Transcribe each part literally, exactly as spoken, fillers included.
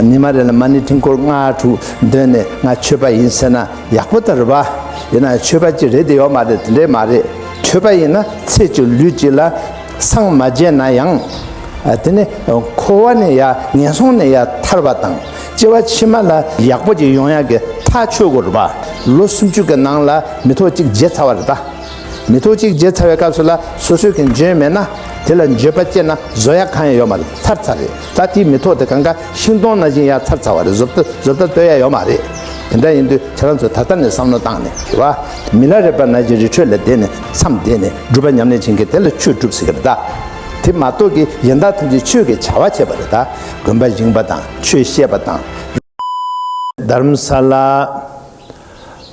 ཉི་མ་རེ་ལ་མ་ཎི་ཕྲེང་སྐོར་ལྔ་དྲུག་འདོན་ནས་ང་ཆོས་པ་ཡིན་ཟེར་ན་ཡག་པོ་ད་རེད་པ། ཡིན་ན་ཆོས་པ་ཅིག་རེད་དེ་ཡོད་མ་རེད། དེ་འདྲས་མ་རེད། ཆོས་པ་ཡིན་ན་ཚེ་གཅིག་ལུས་གཅིག་ལ་སངས་མ་རྒྱས་ན་ཡང་། ཨ། དེ་ནི་འཁོར་བ་ནས་ཡ་ངན་སོང་ནས་ཡ་ཐར་བ་དང་སྐྱེ་བ་ཕྱི་མ་ལ་ཡག་པོ་ཅིག་ཡོང་ཡག་གི་ཐག་ཆོད་དགོས་རེད་པ། ལོ་སུམ་ཅུ་གི་ནང་ལ་མི་ཐོག་གཅིག་བརྗེད་ཚར་བ་རེད་ད། མི་ཐོག་གཅིག་བརྗེད་ཚར་བའི་སྐབས་སུ་ལ་སོ་སོས་ཀྱི་འཇོན་མེད་ན་དེ་ལ་འགྱོད་པ་སྐྱེས་ན་བཟོ་ཡག་གང་ཡང་ཡོད་མ་རེད། ཚར་ཚར་རེད། ད་དེའི་མི་ཐོག་དེ་གང་ག་ཤིང་སྡོང་ནང་བཞིན་ཡ་ཚར་ཚར་བ་རེད། བཟོ་ལྟ་བཟོ་ལྟ་ལྟོས་ཡ་ཡོད་མ་རེད། དེ་འདྲ་ཡིན་དུས་ཁྱེད་རང་ཚོས་ད་ལྟ་ནས་བསམ་བློ་བཏང་ནས་རེད་བ། མི་ལ་རས་པ་ནང་བཞིན་རི་ཁྲོད་ལ་བསྡད་ནས་མཚམས་བསྡད་ནས་སྒྲུབ་པ་ཉམས་ལེན་བྱེད་མཁན་དེ་ལ་ཆོས་སྒྲུབ་ཟེར་གི་རེད་ད། དེ་མ་གཏོགས་ཀྱི་གཞན་དག་ཐམས་ཅད་ཆོས་ཀྱི་བྱ་བ་བྱེད་པ་རེད་ད། དགོན་པ་བཞེངས་པ་དང་ཆོས་བཤད་པ་དང་། དྷ་རམ་ས་ལ།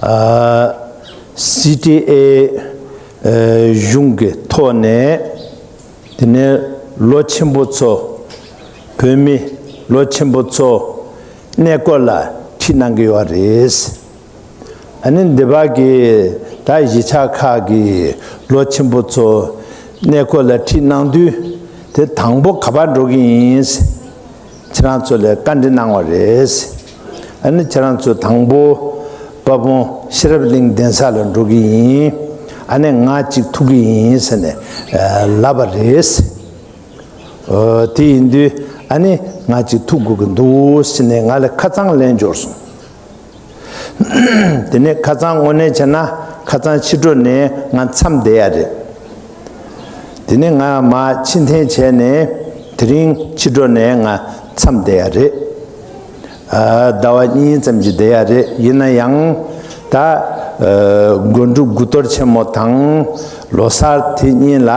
ཨ། སི་ཊི་ཨེ། ཨ། གཞུང་གི་ཐོག་ནས་དེ་ནས་ལོ་ཆེན་པོ་ཚོ། བོད་མི་ལོ་ཆེན་པོ་ཚོ་གནས་སྐོར་ལ་ཁྲིད་གནང་གི་ཡོད་རེད། ཨ་ནི་འདི་བར་གྱི་ད་གཞིས་ཆགས་ཁག་གི་ལོ་ཆེན་པོ་ཚོ་གནས་སྐོར་ལ་ཁྲིད་གནང་དུས་དེ་དང་པོ་ག་པར་འགྲོ་གི་ཡིན། ཁྱེད་རང་ཚོ་ལ་བཀའ་འདྲི་གནང་བ་རེད། ཨ་ནི་ཁྱེད་རང་ཚོ་དང་པོ་དཔལ་སྤུངས་ཤེས་རབ་གླིང་གདན་ས་ལ་འགྲོ་གི་ཡིན། ཨ་ནི་ང་གཅིག་ཐུག་གི་ཡིན་ཟེར་ནས་ལབ་པ་རེད། ཨོ། དེ་ཡིན་དུས་ཨ་ནི་ང་གཅིག་ཐུག་དགོས་ཀྱི་འདུག་ཟེར་ནས་ང་ལ་ཁ་རྩང་ལེན་འབྱོར་སོང་། དེ་ནས་ཁ་རྩང་དངོས་གནས་བྱས་ན་ཁ་རྩང་ཕྱི་དྲོ་ནས་ང་མཚམས་བསྡད་ཡ་རེད། དེ་ནས་ང་མར་ཕྱིར་འཐེན་བྱས་ནས་དེ་རིང་ཕྱི་དྲོ་ནས་ང་མཚམས་བསྡད་ཡ་རེད། ཨ། ཟླ་བ་གཉིས་ཙམ་གྱི་བསྡད་ཡ་རེད། ཡིན་ན་ཡང་ད། ཨ། དགུན་ཕྲུག་དགུ་གཏོར་ཆེན་མོ་དང་ལོ་གསར་དེ་གཉིས་ལ་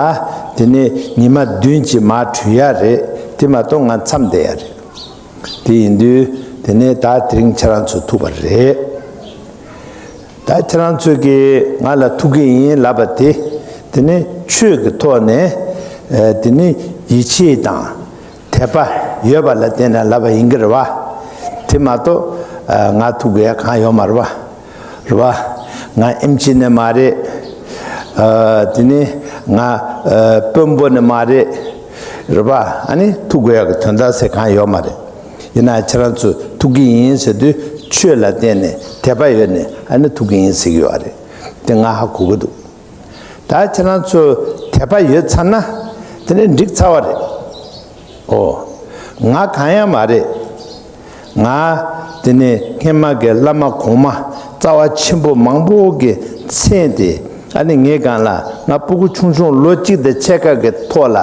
དེ་ནས་ཉི་མ་བདུན་གྱི་མར་བྲོས་ཡ་རེད། དེ་མ་གཏོགས་ང་མཚམས་བསྡད་ཡ་རེད། དེ་ཡིན་དུས་དེ་ནས་ད་དེ་རིང་ཁྱེད་རང་ཚོ་ཐུག་པ་རེད། ད་ཁྱེད་རང་ཚོས་ཀྱིས་ང་ལ་ཐུག་གི་ཡིན་ལབ་པ་དེ། དེ་ནི་ཆོས་ཀྱི་ཐོག་ནས། ཨ། དེ་ནི་ཡིད་ཆེས་དང་དད་པ་ཡོད་པ་ལ་བརྟེན་ནས་ལབ་པ་ཡིན་གྱི་རེད་བ། དེ་མ་གཏོགས། ཨ། ང་ཐུག་དགོས་ཡ་གང་ཡོད་མ་རེད་བ། རེད་བ། ང་ཨེམ་ཆི་ནི་མ་རེད། ཨ། དེ་ནི་ང་། ཨ། དཔོན་པོ་ནི་མ་རེད། རེད་བ། ཨ་ནི་ཐུག་དགོས་ཡ་གི་དོན་དག་ཟེར་གང་ཡོད་མ་རེད། ཡིན་ན་ཁྱེད་རང་ཚོ་ཐུག་གི་ཡིན་ཟེར་དུས་ཆོས་ལ་བརྟེན་ནས་དད་པ་ཡོད་ནས་ཨ་ནི་ཐུག་གི་ཡིན་ཟེར་གི་ཡོད་རེད། དེ་ང་ཧ་གོ་གི་འདུག་ད་ཁྱེད་རང་ཚོ་དད་པ་ཡོད་ཚར་ན་དེ་ནས་འགྲིག་ཚར་བ་རེད། ཨོ། ང་གང་ཡང་མ་རེད། ང་དེ་ནས་སྔན་མ་གི་བླ་མ་གོང་མ་རྩ་བ་ཆེན་པོ་མང་པོ་གི་མཚན་དེ་ཨ་ནི་ངའི་སྒང་ལ་ང་སྤུ་གུ་ཆུང་ཆུང་ལོ་གཅིག་དང་ཕྱེད་ཀ་གི་ཐོག་ལ་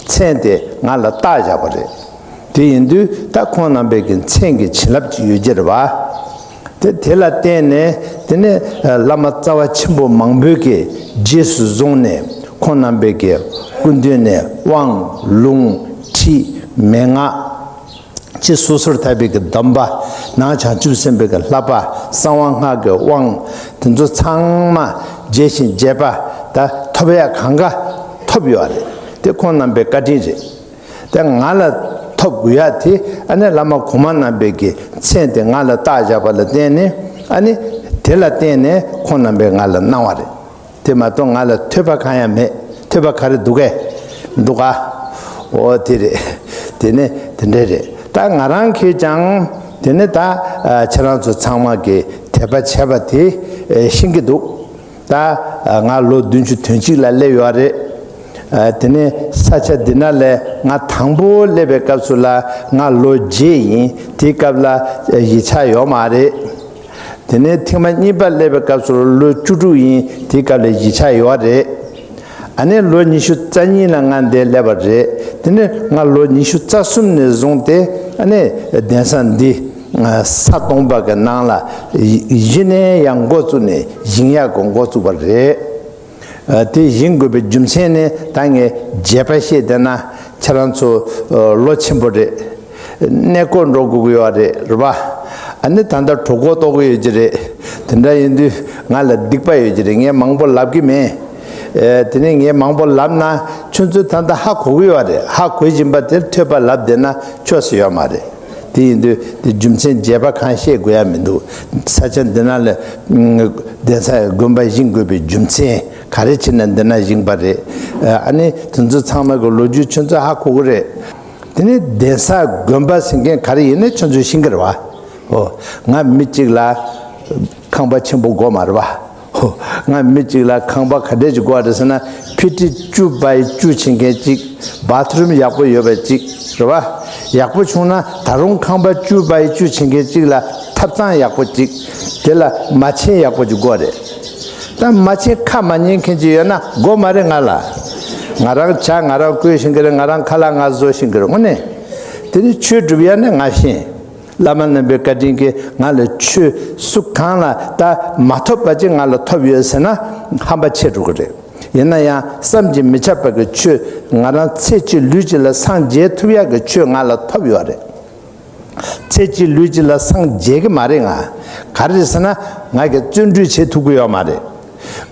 མཚན་དེ་ང་ལ་བཏགས་བཞག་པ་རེད། དེ་ཡིན་དུས་ད་ཁོང་རྣམ་པའི་གི་མཚན་གྱི་བྱིན་རླབས་ཅིག་ཡོད་ཀྱི་རེད་བ། དེ་དེ་ལ་བརྟེན་ནས་དེ་ནས་བླ་མ་རྩ་བ་ཆེན་པོ་མང་པོས་ཀྱི་རྗེས་སུ་བཟུང་ནས་ཁོང་རྣམ་པའི་གི་སྐུ་མདུན་ནས་དབང་ལུང་ཁྲིད་མན་ངག་ཅེས་སོ་སོར་ཐར་པའི་གི་སྡོམ་པ། ནང་བྱང་ཆུབ་སེམས་དཔའི་གི་བསླབ་པ། གསང་བ་སྔགས་ཀྱི་དབང་། དེ་ཚོ་ཚང་མ་རྒྱས་ཤིང་རྒྱས་པ་ད་ཐོབ་ཡ་གང་ག་ཐོབ་ཡོད་རེད། དེ་ཁོང་རྣམ་པའི་བཀའ་དྲིན་རེད། དེ་ང་ལ་ཐོབ་དགོས་ཡ་དེ་ཨ་ནི་བླ་མ་གོང་མ་རྣམ་པའི་གི་མཚན་དེ་ང་ལ་བཏགས་བཞག་པ་ལ་བརྟེན་ནས་ཨ་ནི་དེ་ལ་བརྟེན་ནས་ཁོང་རྣམ་པས་ང་ལ་གནང་བ་རེད། དེ་མ་གཏོགས་ང་ལ་ཐོས་པ་གང་ཡང་མེད། ཐོས་པ་ག་རེ་འདུག་གས། འདུག་ག། ཨོ་དེ་རེད། དེ་ནི་དེ་འདྲ་རེད། ད་ང་རང་གིས་ཀྱང་དེ་ནི་ད་ཨ་ཁྱེད་རང་ཚོ་ཚང་མ་གིས་དད་པ་བྱས་པ་དེ་ཨེ་ཤེས་ཀྱི་འདུག་ད་ཨ་ང་ལོ་བདུན་ཅུ་དོན་གཅིག་ལ་སླེབས་ཡོད་རེད། ཨ་དེ་ནི་ས་ཆ་འདི་ན་ལས་ང་དང་པོ་སླེབས་པའི་སྐབས་སུ་ལ་ང་ལོ་བརྒྱད་ཡིན། དེའི་སྐབས་ལ་ཨ་གཞིས་ཆགས་ཡོད་མ་རེད། དེ་ནས་ཐེངས་མ་གཉིས་པ་སླེབས་པའི་སྐབས་སུ་ལོ་བཅུ་དྲུག་ཡིན། དེའི་སྐབས་ལ་གཞིས་ཆགས་ཡོད་རེད། ཨ་ནི་ལོ་ཉི་ཤུ་རྩ་གཉིས་ལ་ང་འདིར་སླེབས་པ་རེད། དེ་ནས་ང་ལོ་ཉི་ཤུ་རྩ་གསུམ་ནས་བཟུང་སྟེ་ཨ་ནི་གདན་ས་འདི་ས་སྟོང་པ་གི་ནང་ལ་གཞི་ནས་ཡང་འགོ་བཙུགས་ནས་བཞེངས་ཡག་གི་འགོ་བཙུགས་པ་རེད། ཨ་དེ་བཞེངས་དགོས་པའི་རྒྱུ་མཚན་ནི་ད་ངས་རྒྱས་པ་བཤད་བསྡད་ན་ཁྱེད་རང་ཚོ་ཨ་ལོ་ཆེན་པོ་རེད། གནས་སྐོར་འགྲོ་དགོས་ཀྱི་ཡོད་རེད། རེད་པ། ཨ་ནི་ད་ལྟ་གྲོད་ཁོག་ལྟོགས་ཀྱི་ཡོད་ཀྱི་རེད། དེ་འདྲ་ཡིན་དུས་ང་ལ་སྡིག་པ་ཡོད་ཀྱི་རེད། ངས་མང་པོ་ལབ་ཀྱི་མེད། ཨེ་དེ་ནས་ངས་མང་པོ་ལབ་ན་ཁྱོད་ཚོས་ད་ལྟ་ཧ་གོ་གི་ཡོད་རེད། ཧ་གོ་བཞིན་པ་དེར་ཐོས་པ་ལབ་བསྡད་ན་ཆོག་ས་ཡོད་མ་རེད། དེ་ཡིན་དུས་དེ་རྒྱུ་མཚན་རྒྱས་པ་གང་བཤད་དགོས་ཡ་མི་འདུག་ས་ཆ་འདི་ན་ལ་གདན་ས་དགོན་པ་བཞེངས་དགོས་པའི་རྒྱུ་མཚན་ག་རེ་བྱས་ན་འདི་ན་བཞེངས་པ་རེད། ཨ་ནི་དེ་ཚོ་ཚང་མ་གི་ལོ་རྒྱུས་ཁྱོད་ཚོས་ཧ་གོ་གི་རེད། དེ་ནི་གདན་ས་དགོན་པ་ཟེར་མཁན་ག་རེ་ཡིན་ནའི་ཁྱོད་ཚོས་ཤེས་ཀྱི་རེད་བ། ཨོ། ང་མི་གཅིག་ལ་ཁང་པ་ཆེན་པོ་དགོས་མ་རེད་བ། ཨོ། ང་མི་གཅིག་ལ་ཁང་པ་ག་འདྲས་ཅིག་དགོས་རེད་ཟེར་ན། ཕི་ཊི་བཅུ་བའི་བཅུ་བྱེད་མཁན་གཅིག་བཱ་ཐི་རུམ་ཡག་པོ་ཡོད་པ་གཅིག་རེད་བ། ཡག་པོ་བྱུང་ན་ད་རུང་ཁང་པ་བཅུ་བའི་བཅུ་བྱེད་མཁན་གཅིག་ལ་ཐབ་ཚང་ཡག་པོ་གཅིག་དེ་ལ་མ་ཆེན་ཡག་པོ་ཅིག་དགོས་རེད། ད་མ་ཆེན་ཁ་མ་ཉན་མཁན་ཅིག་ཡོད་ན་དགོས་མ་རེད་ང་ལ། ང་རང་ཇ་ང་རང་བསྐོལ་ཤེས་ཀྱི་རེད། ང་རང་ཁ་ལག་ང་བཟོ་ཤེས་ཀྱི་རེད། དངོས་གནས་དེ་ནི་ཆོས་སྒྲུབ་ཡ་ནི་ང་ཤེས། བླ་མ་རྣམ་པའི་བཀའ་དྲིན་གྱིས་ང་ལ་ཆོས་སུ་གང་ལ་ད་མ་ཐོབ་པ་ཅིག་ང་ལ་ཐོབ་ཡོད་ཟེར་ན་ཧམ་པ་ཆེ་འགྲོ་གི་རེད། ཡིན་ན་ཡང་བསམ་གྱིས་མི་ཁྱབ་པ་གི་ཆོས་ང་རང་ཚེ་གཅིག་ལུས་གཅིག་ལ་སངས་རྒྱས་ཐུབ་ཡག་གི་ཆོས་ང་ལ་ཐོབ་ཡོད་རེད། ཚེ་གཅིག་ལུས་གཅིག་ལ་སངས་རྒྱས་ཀྱི་མ་རེད་ང་། ག་རེ་རེད་ཟེར་ན་ང་གིས་བརྩོན་འགྲུས་བྱེད་ཐུབ་ཀྱི་ཡོད་མ་རེད།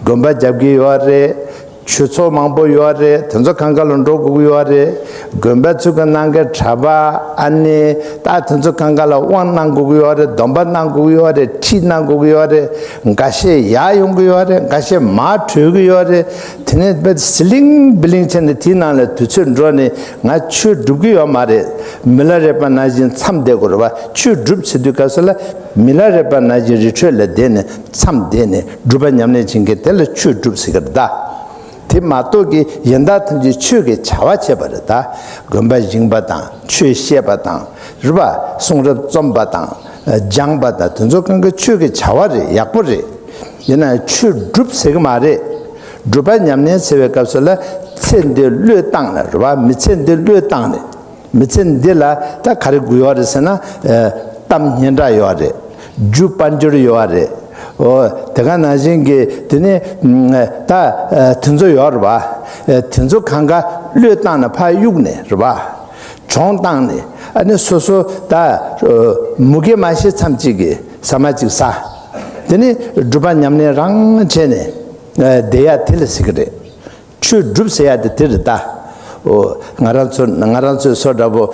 དགོན་པ་རྒྱབ་ཀྱི་ཡོད་རེད། ཆོས་ཚོགས་མང་པོ་ཡོད་རེད། དེ་ཚོ་གང་ག་ལ་འགྲོ་དགོས་ཀྱི་ཡོད་རེད། དགོན་པ་ཚོ་གི་ནང་གི་གྲྭ་པ་ཨ་ནི་ད་དེ་ཚོ་གང་ག་ལ་དབང་གནང་དགོས་ཀྱི་ཡོད་རེད། སྡོམ་པ་གནང་དགོས་ཀྱི་ཡོད་རེད། ཁྲིད་གནང་དགོས་ཀྱི་ཡོད་རེད། འགའ་ཤས་ཡར་ཡོང་གི་ཡོད་རེད། འགའ་ཤས་མར་བྲོས་ཀྱི་ཡོད་རེད། དེ་ནས་དཔེ་སི་ལིང་བི་ལིང་བྱས་ནས་དེའི་ནང་ལ་དུས་ཚོད་འགྲོ་ནས་ང་ཆོས་སྒྲུབ་ཀྱི་ཡོད་མ་རེད། མི་ལ་རས་པ་ནང་བཞིན་མཚམས་བསྡད་དགོས་རེད་བ། ཆོས་སྒྲུབ་ཟེར་དུས་སྐབས་སུ་ལ་མི་ལ་རས་པ་ནང་བཞིན་རི་ཁྲོད་ལ་བསྡད་ནས་མཚམས་བསྡད་ནས་སྒྲུབ་པ་ཉམས་ལེན་བྱེད་མཁན་དེ་ལ་ཆོས་སྒྲུབ་ཟེར་གི་རེད་ད། དེ་མ་གཏོགས་ཀྱི་ཡིན་ད་ཐམས་ཅད་ཆོས་ཀྱི་བྱ་བ་བྱེད་པ་རེད་ད། དགོན་པ་བཞེངས་པ་དང་ཆོས་བཤད་པ་དང་རེད་བ། གསུང་རབ་རྩོམ་པ་དང་སྦྱངས་པ་དང་དེ་ཚོ་གང་གི་ཆོས་ཀྱི་བྱ་བ་རེད། ཡག་པོ་རེད། ཡིན་ན་ཆོས་སྒྲུབ་ཟེར་གི་མ་རེད། སྒྲུབ་པ་ཉམས་ལེན་ཟེར་བའི་སྐབས་སུ་ལ་ཚེ་འདི་བློས་བཏང་ནས་རེད་བ། མི་ཚེ་འདི་བློས་བཏང་ནས། མི་ཚེ་འདི་ལ་ད་ག་རེ་དགོས་ཡོད་རེད་ཟེར་ན། ཨ། གཏམ་སྙན་གྲགས་ཡོད་རེད། རྒྱུ་དཔལ་འབྱོར་ཡོད་རེད། ཨོ། དེ་ག་ནང་བཞིན་གྱི་དེ་ནས་ད་ཨ་དེ་ཚོ་ཡོད་རེད་བ། ཨ་དེ་ཚོ་གང་ག་བློས་བཏང་ནས་ཕར་གཡུགས་ནས་རེད་བ། གྱོང་བཏང་ནས་ཨ་ནི་སོ་སོ་ད་ཨ་མུ་གེ་མ་ཤི་མཚམས་གཅིག་གི་ཟ་མ་གཅིག་ཟ། དེ་ནས་སྒྲུབ་པ་ཉམས་ལེན་རང་བྱས་ནས་ཨ་བསྡད་ཡ་དེ་ལ་ཟེར་གི་རེད། ཆོས་སྒྲུབ་ཟེར་ཡ་དེ་དེ་རེད་ད། ཨོ། ང་རང་ཚོ་ང་རང་ཚོའི་བཟོ་འདྲ་པོ་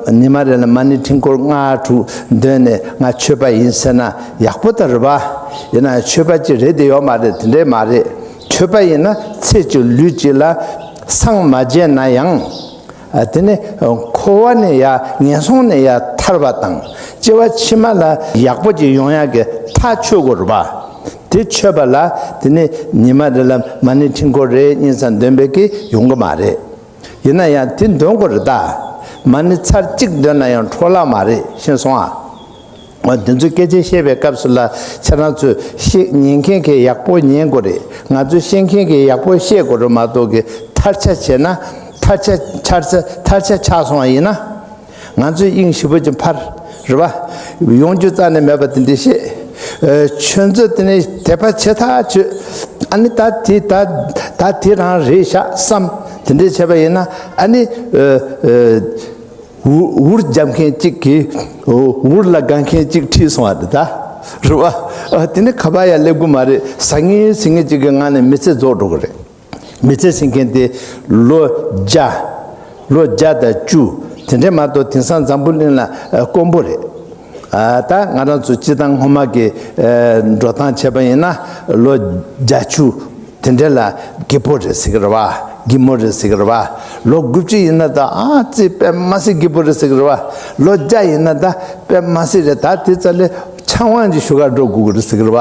ཨ་ཉི་མ་རེ་ལ་མ་ཎི་ཕྲེང་སྐོར་ལྔ་དྲུག་འདོན་ནས་ང་ཆོས་པ་ཡིན་ཟེར་ན་ཡག་པོ་ད་རེད་པ། ཡིན་ན་ཆོས་པ་ཅིག་རེད་དེ་ཡོད་མ་རེད། དེ་འདྲས་མ་རེད། ཆོས་པ་ཡིན་ན་ཚེ་གཅིག་ལུས་གཅིག་ལ་སངས་མ་རྒྱས་ན་ཡང་། ཨ་དེ་ནི་འཁོར་བ་ནས་ཡ་ངན་སོང་ནས་ཡ་ཐར་བ་དང་སྐྱེ་བ་ཕྱི་མ་ལ་ཡག་པོ་ཅིག་ཡོང་ཡག་གི་ཐག་ཆོད་དགོས་རེད་པ། དེ་ཆོད་པ་ལ་དེ་ནི་ཉི་མ་རེ་ལ་མ་ཎི་ཕྲེང་སྐོར་རེ་གཉིས་ཙམ་འདོན་པའི་གི་ཡོང་གི་མ་རེད། ཡིན་ན་ཡང་དེ་འདོན་དགོས་རེད་ད། མ་ཎི་ཚར་གཅིག་འདོན་ན་ཡང་འཕྲོ་བརླག་མ་རེད། ཤེས་སོང་ཨ། འོ། དེ་ཚོའི་སྐད་ཆ་བཤད་པའི་སྐབས་སུ་ལ་ཁྱེད་རང་ཚོས་ཤེས་ཉན་མཁན་གྱིས་ཡག་པོ་ཉན་དགོས་རེད། ང་ཚོས་ཤེས་མཁན་གྱིས་ཡག་པོ་བཤད་དགོས་རེད་མ་གཏོགས་གི་ཐར་ཆ་བྱས་ན་ཐར་ཆ་ཆགས་ས་ཐར་ཆ་ཆགས་སོང་བ་ཡིན་ན། ང་ཚོས་དབྱིངས་ཞིབ་པོ་ཅིག་འཕར། རེད་བ། ཡོང་རྒྱུ་རྩ་ནས་མེད་པ་དེ་འདྲ་བཤད། ཨ་ཁྱོད་ཚོས་དེ་ནས་དད་པ་བྱེད་ཐག་ཆོད། ཨ་ནི་ད་དེ་ད་ད་དེ་རང་རེད་ཤག་བསམ་དེ་འདྲ་བྱས་པ་ཡིན་ན་ཨ་ནི་ཨ་ཨ་འུར་འུར་རྒྱབ་མཁན་གཅིག་གིས་འུར་ལ་དགའ་མཁན་གཅིག་ཁྲིད་སོང་བ་དེ་ད། རེད་བ། ཨ་དེ་ནས་ཁ་པར་ཡང་སླེབས་གི་མ་རེད། ཟ་ངེ་ཟིང་ངེ་གཅིག་གི་ངང་ནས་མི་ཚེ་རྫོགས་འགྲོ་གི་རེད། མི་ཚེ་ཟེར་མཁན་དེ་ལོ་བརྒྱ། ལོ་བརྒྱ་དང་བཅུ། དེ་འདྲས་མ་གཏོགས་དེང་སང་འཛམ་བུ་གླིང་ལ་ཨ་དཀོན་པོ་རེད། ཨ་ད་ང་རང་ཚོ་སྤྱི་བཏང་སྔོན་མ་གི་ཨ་འགྲོ་སྟངས་བྱས་པ་ཡིན་ན་ལོ་བརྒྱད་ཅུ་དེ་འདྲས་ལ་སྐྱིད་པོ་རེད་ཟེར་གི་རེད་བ། སྐྱིད་མོ་རེད་ཟེར་གི་རེད་བ། ལོ་དགུ་བཅུ་ཡིན་ན་ད་ཨ་ཙི་དཔེ་མ་སྲིད་སྐྱིད་པོ་རེད་ཟེར་གི་རེད་བ། ལོ་བརྒྱ་ཡིན་ན་ད་དཔེ་མ་སྲིད་རེད། ད་དེ་ཙ་ལས་ཆང་དབང་གི་ཤུ་གར་འགྲོ་དགོས་ཀྱི་རེད་ཟེར་གི་རེད་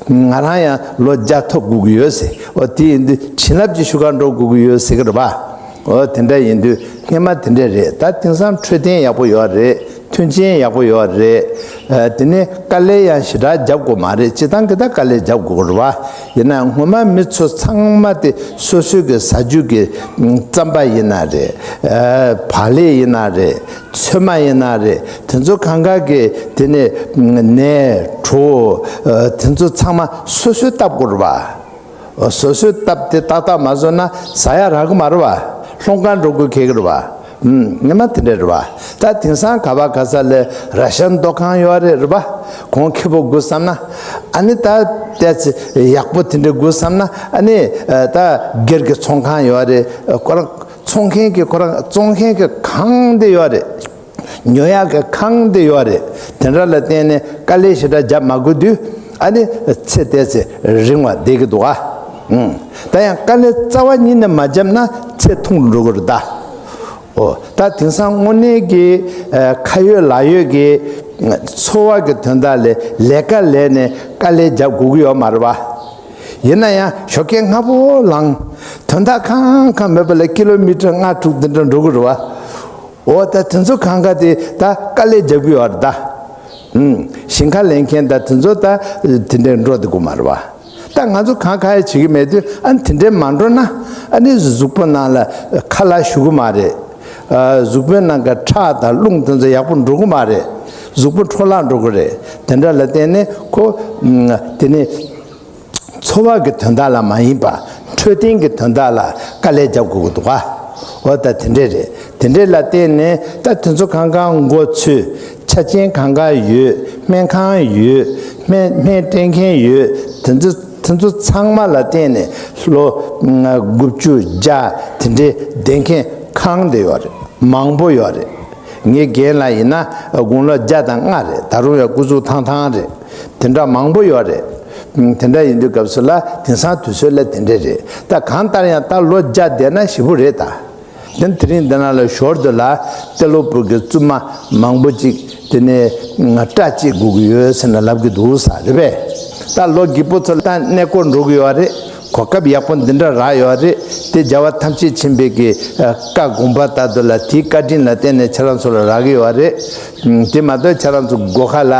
བ། ང་རང་ཡང་ལོ་བརྒྱ་ཐོབ་དགོས་ཀྱི་ཡོད་ཟེར། འོ་དེ་ཡིན་དུས་བྱིན་རླབས་ཀྱི་ཤུ་གར་འགྲོ་དགོས་ཀྱི་ཡོད་ཟེར་གི་རེད་བ། འོ་དེ་འདྲ་ཡིན་དུས་སྔོན་མ་དེ་འདྲ་རེད། ད་དེང་སང་འཕྲོད་བསྟེན་ཡག་པོ་ཡོད་རེད། མཐུན་རྐྱེན་ཡག་པོ་ཡོད་རེད། ཨ་དེ་ནས་དཀའ་ལས་ཡང་ཞེ་དྲག་རྒྱབ་དགོས་མ་རེད། སྤྱི་བཏང་གི་ད་དཀའ་ལས་རྒྱབ་དགོས་རེད་བ། ཡིན་ན་སྔོན་མ་མི་ཚོ་ཚང་མ་དེ་སོ་སོའི་གི་ཟ་རྒྱུ་གི་རྩམ་པ་ཡིན་ན་རེད། ཨ་བག་ལེབ་ཡིན་ན་རེད། ཚོད་མ་ཡིན་ན་རེད། དེ་ཚོ་གང་ག་གི་དེ་ནས་ནས་གྲོ་བོ་ཨ་དེ་ཚོ་ཚང་མ་སོ་སོས་བཏབ་དགོས་རེད་བ། སོ་སོས་བཏབ་སྟེ་ཏག་ཏག་མ་བཟོས་ན་ཟ་ཡ་རག་གི་མ་རེད་བ། སློང་གར་འགྲོ་དགོས་ཁེལ་གི་རེད་བ། ཨུམ། ངེས་མ་དེ་འདྲ་རེད་བ། ད་དེང་སང་ག་བ་ག་ས་ལ་ར་ཤན་ལྟོ་ཁང་ཡོད་རེད་རེད་བ། གོང་ཁེ་པོ་དགོས་བསམ་ན། ཨ་ནི་ད་ཏོག་ཙམ་ཡག་པོ་དེ་འདྲ་དགོས་བསམ་ན་ཨ་ནི་ད་སྒེར་གྱི་ཚོང་ཁང་ཡོད་རེད། ཁོ་རང་ཚོང་མཁན་གྱི་ཁོ་རང་བཙོང་མཁན་གྱི་ཁང་དེ་ཡོད་རེད། ཉོ་ཡག་གི་ཁང་དེ་ཡོད་རེད། དེ་འདྲ་ལ་བརྟེན་ནས་དཀའ་ལས་ཞེ་དྲག་རྒྱབ་མ་དགོས་དུས་ཨ་ནི་ཚེ་ཏོག་ཙམ་རིང་བ་བསྡད་ཀྱི་འདུག་ཨ། ཨུམ། ད་ཡང་དཀའ་ལས་རྩ་བ་ཉིད་ནས་མ་བརྒྱབ་ན་ཚེ་ཐུང་རུ་འགྲོ་གི་རེད་ད། ཨོ། ད་དེང་སང་དངོས་གནས་ཀྱི་ཨ་ཁ་ཡོད་ལག་ཡོད་ཀྱི་འཚོ་བ་གི་དོན་དག་ལ་ལས་ཀ་ལས་ནས་དཀའ་ལས་རྒྱབ་དགོས་ཀྱི་ཡོད་མ་རེད་པ། ཡིན་ན་ཡང་ཞོགས་ཀས་སྔ་པོ་ལངས། དོན་དག་གང་གང་མེད་པ་ལ་ཀི་ལོ་མི་ཊར་ལྔ་དྲུག་འདི་འདྲ་འགྲོ་གི་རེད་པ། འོ། ད་དེ་ཚོ་གང་ག་དེ་ད་དཀའ་ལས་རྒྱབ་ཀྱི་ཡོད་རེད་ད། ཨུམ། ཞིང་ཁ་ལེན་མཁན་ད་དེ་ཚོ་ད་དེ་འདྲའི་འགྲོ་བསྡད་ཀྱི་མ་རེད་པ། ད་ང་ཚོ་གང་ག་ཡང་བྱེད་ཀྱི་མེད་དུས། ཨ་ནི་དེ་འདྲའི་མ་འགྲོ་ན། ཨ་ནི་གཟུགས་པོ་ནང་ལ་ཁ་ལག་ཞུ་གི་མ་རེད། ཨ། གཟུགས་པོའི་ནང་གི་ཁྲག་དང་རླུང་དེ་ཚོ་ཡག་པོ་འགྲོ་གི་མ་རེད། གཟུགས་པོ་འཕྲོ་བརླག་འགྲོ་གི་རེད། དེ་འདྲ་ལ་བརྟེན་ནས་ཁོ། ཨུམ། དེ་ནི་འཚོ་བ་གི་དོན་དག་ལ་མ་ཡིན་པ། འཕྲོད་བསྟེན་གྱི་དོན་དག་ལ་དཀའ་ལས་རྒྱབ་དགོས་ཀྱི་འདུག་ག་འོ། ད་དེ་འདྲས་རེད། དེ་འདྲས་ལ་བརྟེན་ནས་ད་དེ་ཚོ་གང་ག་མགོ་ཚོས། ཆ་རྐྱེན་གང་ག་ཡོད། སྨན་ཁང་ཡོད། སྨན་སྨན་སྤྲད་མཁན་ཡོད། དེ་ཚོ་དེ་ཚོ་ཚང་མ་ལ་བརྟེན་ནས་ལོ་དགུ་བཅུ་བརྒྱ་དེ་འདྲས་བསྡད་མཁན་གང་དེ་ཡོད་རེད། མང་པོ་ཡོད་རེད། ངའི་རྒན་ལགས་ཡིན་ན་དགུང་ལོ་བརྒྱ་དང་ལྔ་རེད། ད་རུང་ཡང་སྐུ་གཟུགས་ཐང་ཐང་རེད། དེ་འདྲ་མང་པོ་ཡོད་རེད། དེ་འདྲ་ཡིན་དུས་སྐབས་སུ་ལ་དེང་སང་དུས་ཚོད་ལ་དེ་འདྲས་རེད། ད་གང་ལྟར་ཡང་ད་ལོ་བརྒྱ་བསྡད་ན་ཞེ་པོ་རེད་ད། དེ་དེ་རིང་འདི་ནང་ལ་ཞོར་དུ་ལ་ཏེ་ལོ་བུ་གི་བཙུན་མ་མང་པོ་ཅིག་དེ་ནས་སྐྲ་བཅད་དགོས་ཀྱི་ཡོད་ཟེར་ནས་ལབ་ཀྱི་འདུག་ས་རེད་པས། ད་ལོ་རྒས་པོ་ཚོ་ལ་ད་གནས་སྐོར་འགྲོ་གི་ཡོད་རེད། གོ་སྐབས་ཡག་པོ་འདི་འདྲ་རག་ཡོད་རེད། དེ་རྒྱལ་བ་ཐམས་ཅད་མཁྱེན་པའི་གི་བཀའ་དགོངས་པ་ལྟར་དུ་ལ་དེའི་བཀའ་དྲིན་ལ་བརྟེན་ནས་ཁྱེད་རང་ཚོ་ལ་རག་གི་ཡོད་རེད། དེ་མ་གཏོགས་ཁྱེད་རང་ཚོ་སྒོ་ཁ་ལ་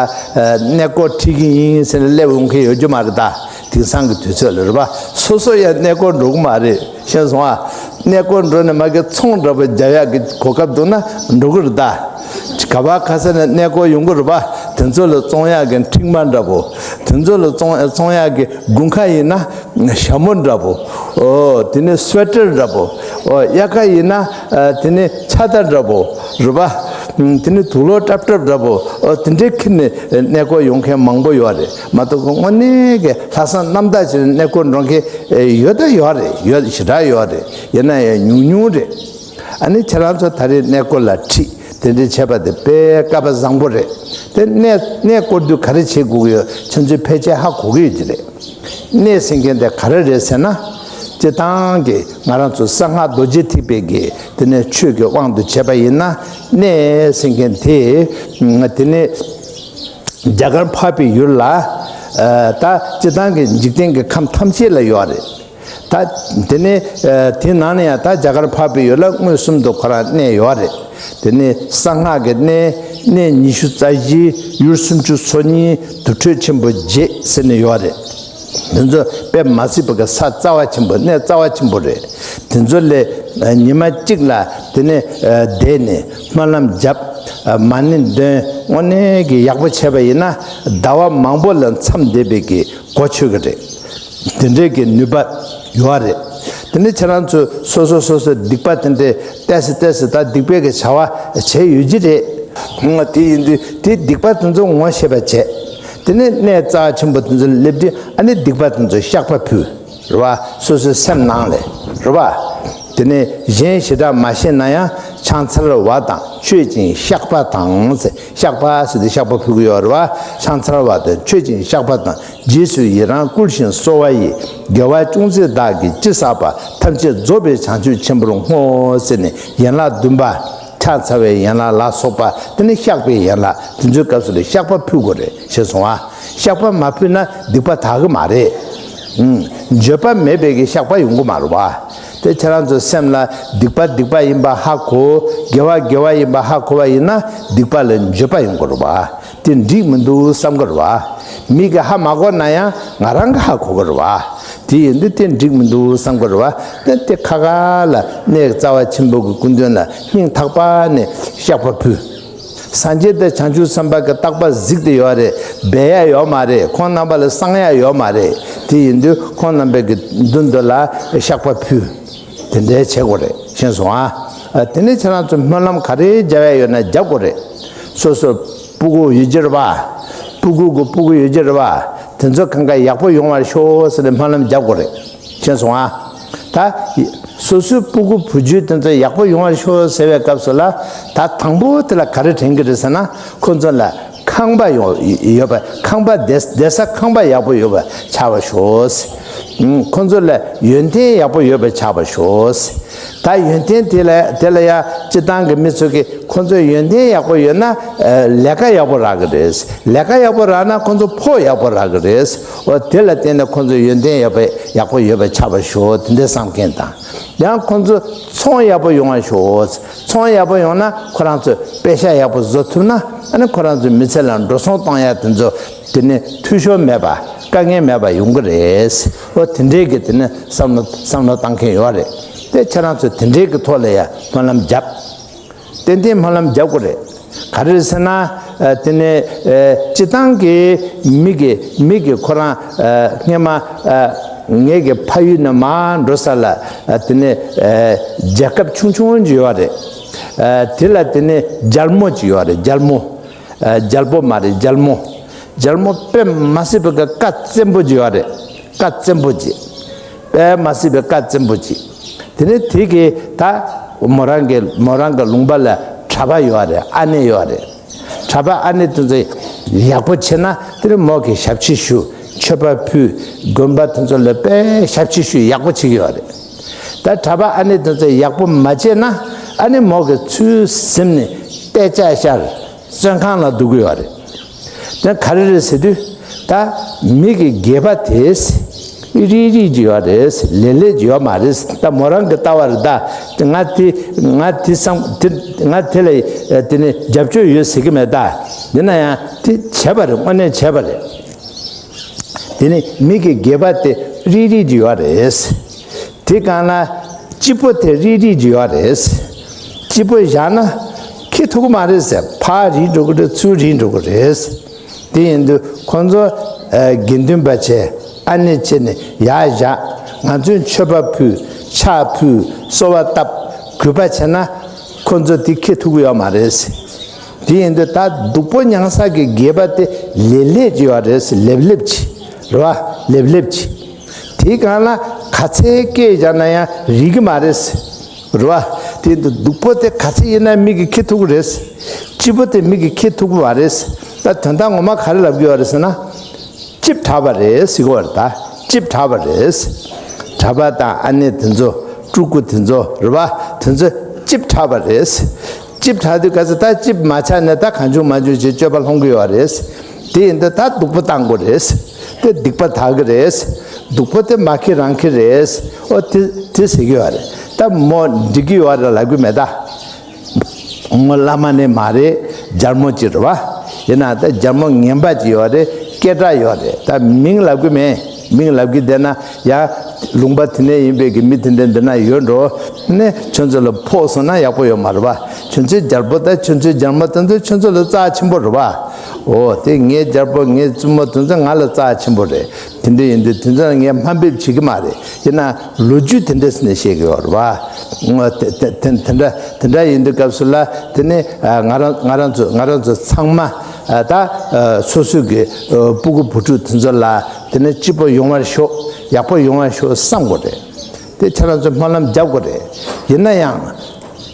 གནས་སྐོར་ཁྲིད་ཀྱི་ཡིན་ཟེར་ནས་སླེབས་ཡོང་མཁན་ཡོད་རྒྱུ་མ་རེད་ད། དེང་སང་གི་དུས་ཚོད་ལ་རེད་པ། སོ་སོ་ཡང་གནས་སྐོར་འགྲོ་གི་མ་རེད། ཤེས་སོང་ཨ། གནས་སྐོར་འགྲོ་ནས་མ་གི་ཚོང་འདྲ་པོ་རྒྱག་ཡག་གི་གོ་སྐབས་འདུག་ན་འགྲོ་གི་རེད་ད། ག་བ་ག་ས་ནས་གནས་སྐོར་ཡོང་གི་རེད་པ། དེ་ཚོ་ལ་བཙོང་ཡག་གི་མཁྲིག་མ་འདྲ་པོ། དེ་ཚོ་ལ་བཙོང་བཙོང་ཡག་གི་དགུན་ཁ་ཡིན་ན་ཞྭ་མོ་འདྲ་པོ། ཨོ། དེ་ནས་སུ་ཝེ་ཊར་འདྲ་པོ། ཨོ། དབྱར་ཁ་ཡིན་ན་ཨ་དེ་ནས་ཕྱག་རྟགས་འདྲ་པོ། རེད་པ། དེ་ནས་དུག་ལོག་ཏྲབ་ཏྲབ་འདྲ་པོ། ཨོ། དེ་འདྲའི་ཁྱེར་ནས་གནས་སྐོར་ཡོང་མཁན་མང་པོ་ཡོད་རེད། མ་གཏོགས་དངོས་གནས་ཀྱི་ལྷག་བསམ་རྣམ་དག་བྱས་ནས་གནས་སྐོར་འགྲོ་མཁན་ཡོད་ད་ཡོད་རེད། ཡོད། ཞེ་དྲག་ཡོད་རེད། ཡིན་ན་ཡང་ཉུང་ཉུང་རེད། ཨ་ནི་ཁྱེད་རང་ཚོ་ད་རེས་གནས་སྐོར་ལ་ཁྲིད་དེ་འདྲའི་བྱས་པ་དེ་དཔེ་སྐལ་པ་བཟང་པོ་རེད། དེ་གནས་གནས་སྐོར་དུས་ག་རེ་བྱེད་དགོས་ཀྱི་ཡོད། ཁྱེད་ཚོས་ཕལ་ཆེར་ཧ་གོ་གི་ཡོད་ཀྱི་རེད། གནས་ཟེར་མཁན་དེ་ག་རེ་རེད་ཟེར་ན། སྤྱིར་བཏང་གི་ང་རང་ཚོ་གསང་སྔགས་རྡོ་རྗེ་ཐེག་པའི་གི་དེ་ནས་ཆོས་ཀྱི་དབང་དུ་བྱས་པ་ཡིན་ན། གནས་ཟེར་མཁན་དེ་དེ་ནས་རྒྱ་གར་འཕགས་པའི་ཡུལ་ལ། ཨ། ད་སྤྱིར་བཏང་གི་འཇིག་རྟེན་གྱི་ཁམས་ཐམས་ཅད་ལ་ཡོད་རེད། ད་དེ་ནས་ཨ་དེ་ནང་ནས་ཡང་ད་རྒྱ་གར་འཕགས་པའི་ཡུལ་ལ་མངོན་སུམ་དུ་ཁོ་རང་གནས་ཡོད་རེད། དེ་ནས་གསང་སྔགས་ཀྱི་གནས་གནས་ཉི་ཤུ་རྩ་བཞི། ཡུལ་སུམ་ཅུ་སོ་གཉིས། དུར་ཁྲོད་ཆེན་པོ་བརྒྱད་ཟེར་ནས་ཡོད་རེད། དེ་ཚོ་དཔེ་མ་སྲིད་པ་གི་ས་རྩ་བ་ཆེན་པོ། གནས་རྩ་བ་ཆེན་པོ་རེད། དེ་ཚོ་ལས་ཨ་ཉི་མ་གཅིག་ལ་དེ་ནས་ཨ་བསྡད་ནས་སྨོན་ལམ་བརྒྱབ། ཨ་མ་ཎི་འདོན། དངོས་གནས་ཀྱི་ཡག་པོ་བྱས་པ་ཡིན་ན་ཟླ་བ་མང་པོ་ལ་མཚམས་བསྡད་པའི་གི་གོ་ཆོད་ཀྱི་རེད། དེ་འདྲའི་གི་ནུས་པ་ཡོད་རེད། དེ་ནས་ཁྱེད་རང་ཚོས་སོ་སོ་སོ་སོའི་སྡིག་པ་དེ་འདྲའི་ཏོག་ཙམ་ཏོག་ཙམ་ད་སྡིག་པའི་གི་བྱ་བ་བྱས་ཡོད་ཀྱི་རེད། དེ་ཡིན་དུས་དེ་སྡིག་པ་དེ་ཚོ་ངོ་ཤེས་པ་བྱས། དེ་ནས་གནས་རྩ་ཆེན་པོ་དེ་ཚོ་སླེབས་དུས་ཨ་ནི་སྡིག་པ་དེ་ཚོ་བཤགས་པ་ཕུལ། རེད་བ། སོ་སོའི་སེམས་ནང་ལས། རེད་བ། དེ་ནས་གཞན་ཞེ་དྲག་མ་ཤེས་ན་ཡང་ཕྱག་འཚལ་བ་དང་མཆོད་ཅིང་བཤགས་པ་དང་ཟེར། བཤགས་པ་ཟེར་དུས་བཤགས་པ་ཕུལ་གྱི་ཡོད་རེད་བ། ཕྱག་འཚལ་བ་དང་མཆོད་ཅིང་བཤགས་པ་དང་། རྗེས་སུ་ཡི་རང་བསྐུལ་ཞིང་གསོལ་བ་ཡི། དགེ་བ་ཅུང་ཟད་བདག་གིས་ཅི་བསགས་པ། ཐམས་ཅད་རྫོགས་པའི་བྱང་ཆུབ་ཆེན་པོར་བསྔོ་ཟེར་ནས་ཡན་ལག་བདུན་པ། ཕྱག་འཚལ་བའི་ཡན་ལག་ལ་སོགས་པ། དེ་ནས་བཤགས་པའི་ཡན་ལག་དེ་ཚོའི་སྐབས་སུ་ལ་བཤགས་པ་ཕུལ་དགོས་རེད། ཤེས་སོང་ཨ། བཤགས་པ་མ་ཕུལ་ན་སྡིག་པ་དག་གི་མ་རེད། ཨུམ། འགྱོད་པ་མེད་པའི་གི་བཤགས་པ་ཡོང་གི་མ་རེད་བ། དེ་ཁྱེད་རང་ཚོའི་སེམས་ལ་སྡིག་པ་སྡིག་པ་ཡིན་པ་ཧ་གོ། དགེ་བ་དགེ་བ་ཡིན་པ་ཧ་གོ་བ་ཡིན་ན་སྡིག་པ་ལ་འགྱོད་པ་ཡོང་གི་རེད་བ། དེ་འགྲིག་མི་འདུག་བསམ་གི་རེད་བ། མི་གིས་ཧ་མ་གོ་ན་ཡང་ང་རང་གིས་ཧ་གོ་གི་རེད་བ། དེ་ཡིན་དུས་དེ་འགྲིག་མི་འདུག་བསམ་གི་རེད་བ། དེ་དེ་ཁ་ཁ་ལ་གནས་རྩ་བ་ཆེན་པོ་གི་སྐུ་མདུན་ལ་སྙིང་ཐག་པ་ནས་བཤགས་པ་ཕུལ། སངས་རྒྱས་དང་བྱང་ཆུབ་སེམས་དཔའ་གི་རྟག་པ་གཟིགས་ཏེ་ཡོད་རེད། སྦས་ཡ་ཡོད་མ་རེད། ཁོང་རྣམ་པ་ལ་གསང་ཡ་ཡོད་མ་རེད། དེ་ཡིན་དུས་ཁོང་རྣམ་པའི་གི་མདུན་དུ་ལ་བཤགས་པ་ཕུལ། དེ་འདྲའི་བྱེད་དགོས་རེད། ཤེས་སོང་ཨ། དེ་ནས་ཁྱེད་རང་ཚོ་སྨོན་ལམ་ག་རེ་རྒྱབ་ཡ་ཡོད་ན་རྒྱབ་དགོས་རེད། སོ་སོ་སྤུ་གུ་ཡོད་ཀྱི་རེད་བ། སྤུ་གུ་གི་སྤུ་གུ་ཡོད་ཀྱི་རེད་བ། དེ་ཚོ་གང་ག་ཡག་པོ་ཡོང་བར་ཤོག་ཟེར་ནས་སྨོན་ལམ་རྒྱབ་དགོས་རེད། ཤེས་སོང་ཨ། ད་སོ་སོའི་སྤུ་གུ་བུ་རྒྱུད་དེ་ཚོ་ཡག་པོ་ཡོང་བར་ཤོག་ཟེར་བའི་སྐབས་སུ་ལ། ད་དང་པོ་དེ་ལ་ག་རེ་དྲན་གྱི་རེད་ཟེར་ན། ཁོ་ཚོ་ལ་ཁང་པ་ཡོང་ཡོད་པ། ཁང་པ་བསྡད་བསྡད་ས་ཁང་པ་ཡག་པོ་ཡོད་པ་ཆགས་པར་ཤོག་ཟེར། ཁོ་ཚོ་ལ་ཡོན་ཏན་ཡག་པོ་ཡོད་པ་ཆགས་པར་ཤོག་ཟེར། ད་ཡོན་ཏན་དེ་ལ་དེ་ལ་ཡང་སྤྱིར་བཏང་གི་མི་ཚོ་གིས་ཁོ་ཚོའི་ཡོན་ཏན་ཡག་པོ་ཡོད་ན་ལས་ཀ་ཡག་པོ་རག་གི་རེད། ལས་ཀ་ཡག་པོ་རག་ན་ཁོ་ཚོ་ཕོགས་ཡག་པོ་རག་གི་རེད། འོ་དེ་ལ་བརྟེན་ནས་ཁོ་ཚོའི་ཡོན་ཏན་ཡག་པོ་ཡག་པོ་ཡོད་པ་ཆགས་པ་ཤོག་དེ་འདྲའི་བསམ་མཁན་དང་། ཡང་ཁོ་ཚོ་ཚོང་ཡག་པོ་ཡོང་བ་ཤོག་ཚོང་ཡག་པོ་ཡོང་ན་ཁོ་རང་ཚོས་པེ་ཤ་ཡག་པོ་བཟོ་ཐུབ་ན་ཨ་ནི་ཁོ་རང་ཚོའི་མི་ཚེ་ལ་འགྲོ་སོང་གཏོང་ཡག་དེ་ཚོ་དེ་ནི་འཐུས་ཤོར་མེད་པ་དཀའ་ངལ་མེད་པ་ཡོང་གི་རེད། འོ་དེ་འདྲའི་གི་དེ་ནི་བསམ་བློ་བསམ་བློ་བཏང་མཁན་ཡོད་རེད། དེ་ཁྱེད་རང་ཚོས་དེ་འདྲའི་གི་ཐོག་ལ་ཡང་སྨོན་ལམ་བརྒྱབ། ཏན་ཏན་སྨོན་ལམ་རྒྱག་དགོས་རེད། ག་རེ་རེད་ཟེར་ན། ཨ། དེ་ནས་ཨ། སྤྱིར་བཏང་གི་མི་གི་མི་གི་ཁོ་རང་ཨ། སྔས་མ་ཨ། ངེད་ཀྱི་ཕ་ཡུལ་ནས་མར་འགྲོ་ས་ལ་ཨ། དེ་ནས་ཨ། རྒྱལ་ཁབ་ཆུང་ཆུང་ཅིག་ཡོད་རེད། ཨ། དེ་ལ་དེ་ནས་རྒྱལ་མོ་ཅིག་ཡོད་རེད། རྒྱལ་མོ། ཨ། རྒྱལ་པོ་མ་རེད། རྒྱལ་མོ། རྒྱལ་མོ་དཔེ་མ་སྲིད་པའི་ཀ་བཙན་པོ་ཅིག་ཡོད་རེད། ཀ་བཙན་པོ་ཅིག་དཔེ་མ་སྲིད་པའི་ཀ་བཙན་པོ་ཅིག་དེ་ནས་དེ་གི་ད་མོ་རང་གི་མོ་རང་གི་ལུང་པ་ལ་གྲྭ་པ་ཡོད་རེད། ཨ་ནེ་ཡོད་རེད། གྲྭ་པ་ཨ་ནེ་དེ་ཚོ་ཡག་པོ་བྱེད་ན་དེ་ནས་མོ་གི་ཞབས་ཕྱི་ཞུ། མཆོད་པ་ཕུལ། དགོན་པ་དེ་ཚོ་ལ་དཔེ་ཞབས་ཕྱི་ཞུ་ཡག་པོ་བྱེད་ཀྱི་ཡོད་རེད། ད་གྲྭ་པ་ཨ་ནེ་དེ་ཚོ་ཡག་པོ་མ་བྱས་ན་ཨ་ནི་མོ་གི་ཚུར་གཟིམ་ནས་དཔེ་ཆ་ཤར། བཙོན་ཁང་ལ་འདུག་གི་ཡོད་རེད། དེ་ག་རེ་རེད་ཟེར་དུས། ད་མི་གི་སྒལ་པ་དེ་རིལ་རིལ་གྱི་ཡོད་རེད། ལེབ་ལེབ་ཀྱི་ཡོད་མ་རེད། ད་མོ་རང་གི་ལྟ་བ་རེད་ད། ང་དེ་ང་དེ་བསམ་དེ་ང་དེ་ལ་དེ་ནི་རྒྱབ་སྐྱོར་ཡོད་ཟེར་གི་མེད་ད། དེ་ན་ཡང་དེ་བྱས་པ་རེད། དངོས་གནས་བྱས་པ་རེད། དེ་ནི་མི་གི་སྒལ་པ་དེ་རིལ་རིལ་གྱི་ཡོད་རེད། དེ་གང་ལ་སྤྱི་པོ་དེ་རིལ་རིལ་གྱི་ཡོད་རེད། སྤྱི་པོ་བཞག་ན་འཁྱེར་ཐུབ་ཀྱི་མ་རེད་ཟེར། ཕར་རིལ་འགྲོ་གི་རེད། ཚུར་རིལ་འགྲོ་གི་རེད། དེ་ཡིན་དུས་ཁོང་ཚོ་ཨ། དགེ་འདུན་པ་བྱས་ཨ་ནེ་བྱས་ནས་ཡར་བཞག་ང་ཚོས་མཆོད་པ་ཕུལ། ཕྱག་ཕུལ། གསོལ་བ་བཏབ། གུས་པ་བྱས་ན་ཁོང་ཚོ་དེ་འཁྱེར་ཐུབ་ཀྱི་ཡོད་མ་རེད། དེ་ཡིན་དུས་ད་སྡུག་པོ་མྱངས་ས་གི་སྒལ་པ་དེ་ལེབ་ལེབ་ཅིག་ཡོད་རེད། ལེབ་ལེབ་ཅིག་རེད་བ། ལེབ་ལེབ་ཅིག་དེའི་སྒང་ལ་ག་ཚད་སྐད་རྒྱག་ན་ཡང་རིལ་གི་མ་རེད། རེད་བ། དེ་འདུག་སྡུག་པོ་དེ་ག་ཚད་ཡིན་ན་མི་གིས་འཁྱེར་ཐུབ་ཀྱི་རེད། སྐྱིད་པོ་དེ་མི་གིས་འཁྱེར་ཐུབ་ཀྱི་མ་རེད། ད་དོན་དག་ངོ་མ་ག་རེ་ལབ་ཀྱི་ཡོད་རེད་ཟེར་ན། ལྕེབ་དྲགས་པ་རེད་ཟེར་གྱི་ཡོད་རེད་ད། ལྕེབ་དྲགས་པ་རེད། གྲྭ་པ་དང་ཨ་ནེ་དེ་ཚོ། སྤྲུལ་སྐུ་དེ་ཚོ་རེད་བ། དེ་ཚོ་ལྕེབ་དྲགས་པ་རེད། ལྕེབ་དྲགས་དུས་ག་ཚོད་ད་ལྕེབ་མ་ཆགས་ནས་ད་གང་བྱུང་མང་བྱུང་བྱས་སྤྱོད་པ་སློང་གི་ཡོད་རེད། དེ་ཡིན་དུས་ད་སྡུག་པོ་བཏང་དགོས་རེད། དེ་སྡིག་པ་དག་གི་རེད། སྡུག་པོ་དེ་མ་ཁེ་རང་ཁེ་རེད། ཨོ་དེ་དེ་ཟེར་གི་ཡོད་རེད། ད་མོ་འགྲིག་གི་ཡོད་རེད་ལབ་གི་མེད་ད། མོ་བླ་མ་ནི་མ་རེད། རྒྱལ་མོ་ཅིག་རེད་བ། ཡིན་ན་ད་རྒྱལ་མོ་ངན་པ་ཅིག་ཡོད་རེད། སྐད་གྲགས་ཡོད་རེད། ད་མིང་ལབ་གི་མེད། མིང་ལབ་གི་བསྡད་ན་ཡང་ལུང་པ་དེ་ནས་ཡིན་པའི་གི་མི་དེ་འདྲ་འདི་ན་ཡོད་འགྲོ། ནས་ཁྱོད་ཚོ་ལ་ཕོག་སོང་ན་ཡག་པོ་ཡོད་མ་རེད་བ། ཁྱོད་ཚོའི་རྒྱལ་པོ་དང་ཁྱོད་ཚོའི་རྒྱལ་མོ་དེ་ཚོ་ཁྱོད་ཚོ་ལ་རྩ་ཆེན་པོ་རེད་བ། འོ་དེ་ངའི་རྒྱལ་པོ་ངའི་བཙུན་མོ་དེ་ཚོ་ང་ལ་རྩ་ཆེན་པོ་རེད། དེ་འདྲ་ཡིན་དུས་དེ་ཚོ་ལ་ངས་དམའ་འབེབས་བྱེད་གི་མ་རེད། ཡིན་ན་ལོ་རྒྱུས་དེ་འདྲ་ཟེར་ནས་བཤད་གི་ཡོད་རེད་བ། འོ་དེ་དེ་དེ་དེ་འདྲ་དེ་འདྲ་ཡིན་དུས་སྐབས་སུ་ལ་དེ་ནི་ང་རང་ང་རང་ཚོ་ང་རང་ཚོ་ཚང་མ་ད་སོ་སོའི་གི་སྤུ་གུ་བུ་ཕྲུག་དེ་ཚོ་ལ་དེ་ནི་སྐྱིད་པོ་ཡོང་བར་ཤོག་ཡག་པོ་ཡོང་བར་ཤོག་བསམ་དགོས་རེད། དེ་ཁྱེད་རང་ཚོས་སྨོན་ལམ་རྒྱག་དགོས་རེད། ཡིན་ན་ཡང་།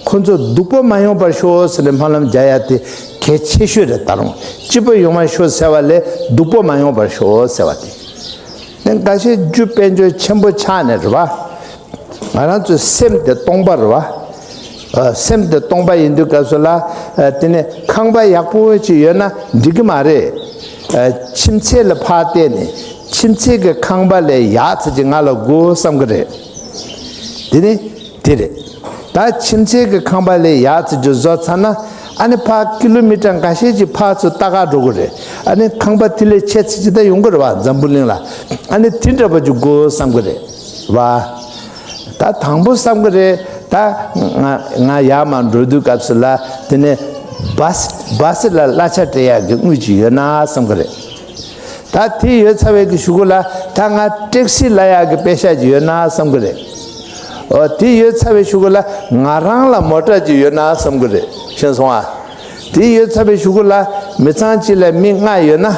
ཁོ་ཚོ་སྡུག་པོ་མ་ཡོང་བར་ཤོག་ཟེར་ནས་སྨོན་ལམ་རྒྱག་ཡ་དེ་གལ་ཆེ་ཤོས་རེད། ད་རུང་སྐྱིད་པོ་ཡོང་བར་ཤོག་ཟེར་བ་ལས་སྡུག་པོ་མ་ཡོང་བར་ཤོག་ཟེར་བ་དེ། དེ་འགའ་ཤས་རྒྱུ་དཔལ་འབྱོར་ཆེན་པོ་ཆགས་ནས་རེད་བ། ང་རང་ཚོའི་སེམས་དེ་སྟོང་པ་རེད་བ། ཨ། སེམས་དེ་སྟོང་པ་ཡིན་དུས་སྐབས་སུ་ལ། ཨ། དེ་ནས་ཁང་པ་ཡག་པོ་ཅིག་ཡོད་ན་འགྲིག་གི་མ་རེད། ཨ། ཁྱིམ་མཚེས་ལ་ཕར་བལྟས་ནས་ཁྱིམ་མཚེས་ཀྱི་ཁང་པ་ལས་ཡག་ཙམ་ཅིག་ང་ལ་དགོས་བསམ་གི་རེད། དེ་ནི། དེ་རེད། ད་ཁྱིམ་མཚེས་ཀྱི་ཁང་པ་ལས་ཡག་ཙམ་ཅིག་བཟོ་ཚར་ན། ཨ་ནི་ཕར་ཀི་ལོ་མི་ཊར་འགའ་ཤས་ཅིག་ཕར་ཚུར་ལྟ་ག་འགྲོ་གི་རེད། ཨ་ནི་ཁང་པ་དེ་ལས་ཆེ་ཙམ་ཅིག་ད་ཡོང་གི་རེད་བ། འཛམ་བུ་གླིང་ལ། ཨ་ནི་དེ་འདྲ་པོ་ཅིག་དགོས་བསམ་གི་རེད་བ། ད་དང་པོ་བསམ་གི་རེད། ད་ང་ང་ཡར་མར་འགྲོ་དུས་སྐབས་སུ་ལ་དེ་ནས་བཱ་སི་བཱ་སི་ལ་གླ་ཆ་སྤྲད་ཡག་གི་དངུལ་ཅིག་ཡོད་ན་བསམ་གི་རེད། ད་དེ་ཡོད་ཚར་བའི་གི་གཞུག་གུ་ལ་ད་ང་ཊེག་སི་གླ་ཡག་གི་པེ་ཤ་ཅིག་ཡོད་ན་བསམ་གི་རེད། ཨོ་དེ་ཡོད་ཚར་བའི་གཞུག་གུ་ལ་ང་རང་ལ་མོ་ཊ་ཅིག་ཡོད་ན་བསམ་གི་རེད། ཤེས་སོང་ཨ། དེ་ཡོད་ཚར་བའི་གཞུག་གུ་ལ་མི་ཚང་གཅིག་ལ་མི་ལྔ་ཡོད་ན།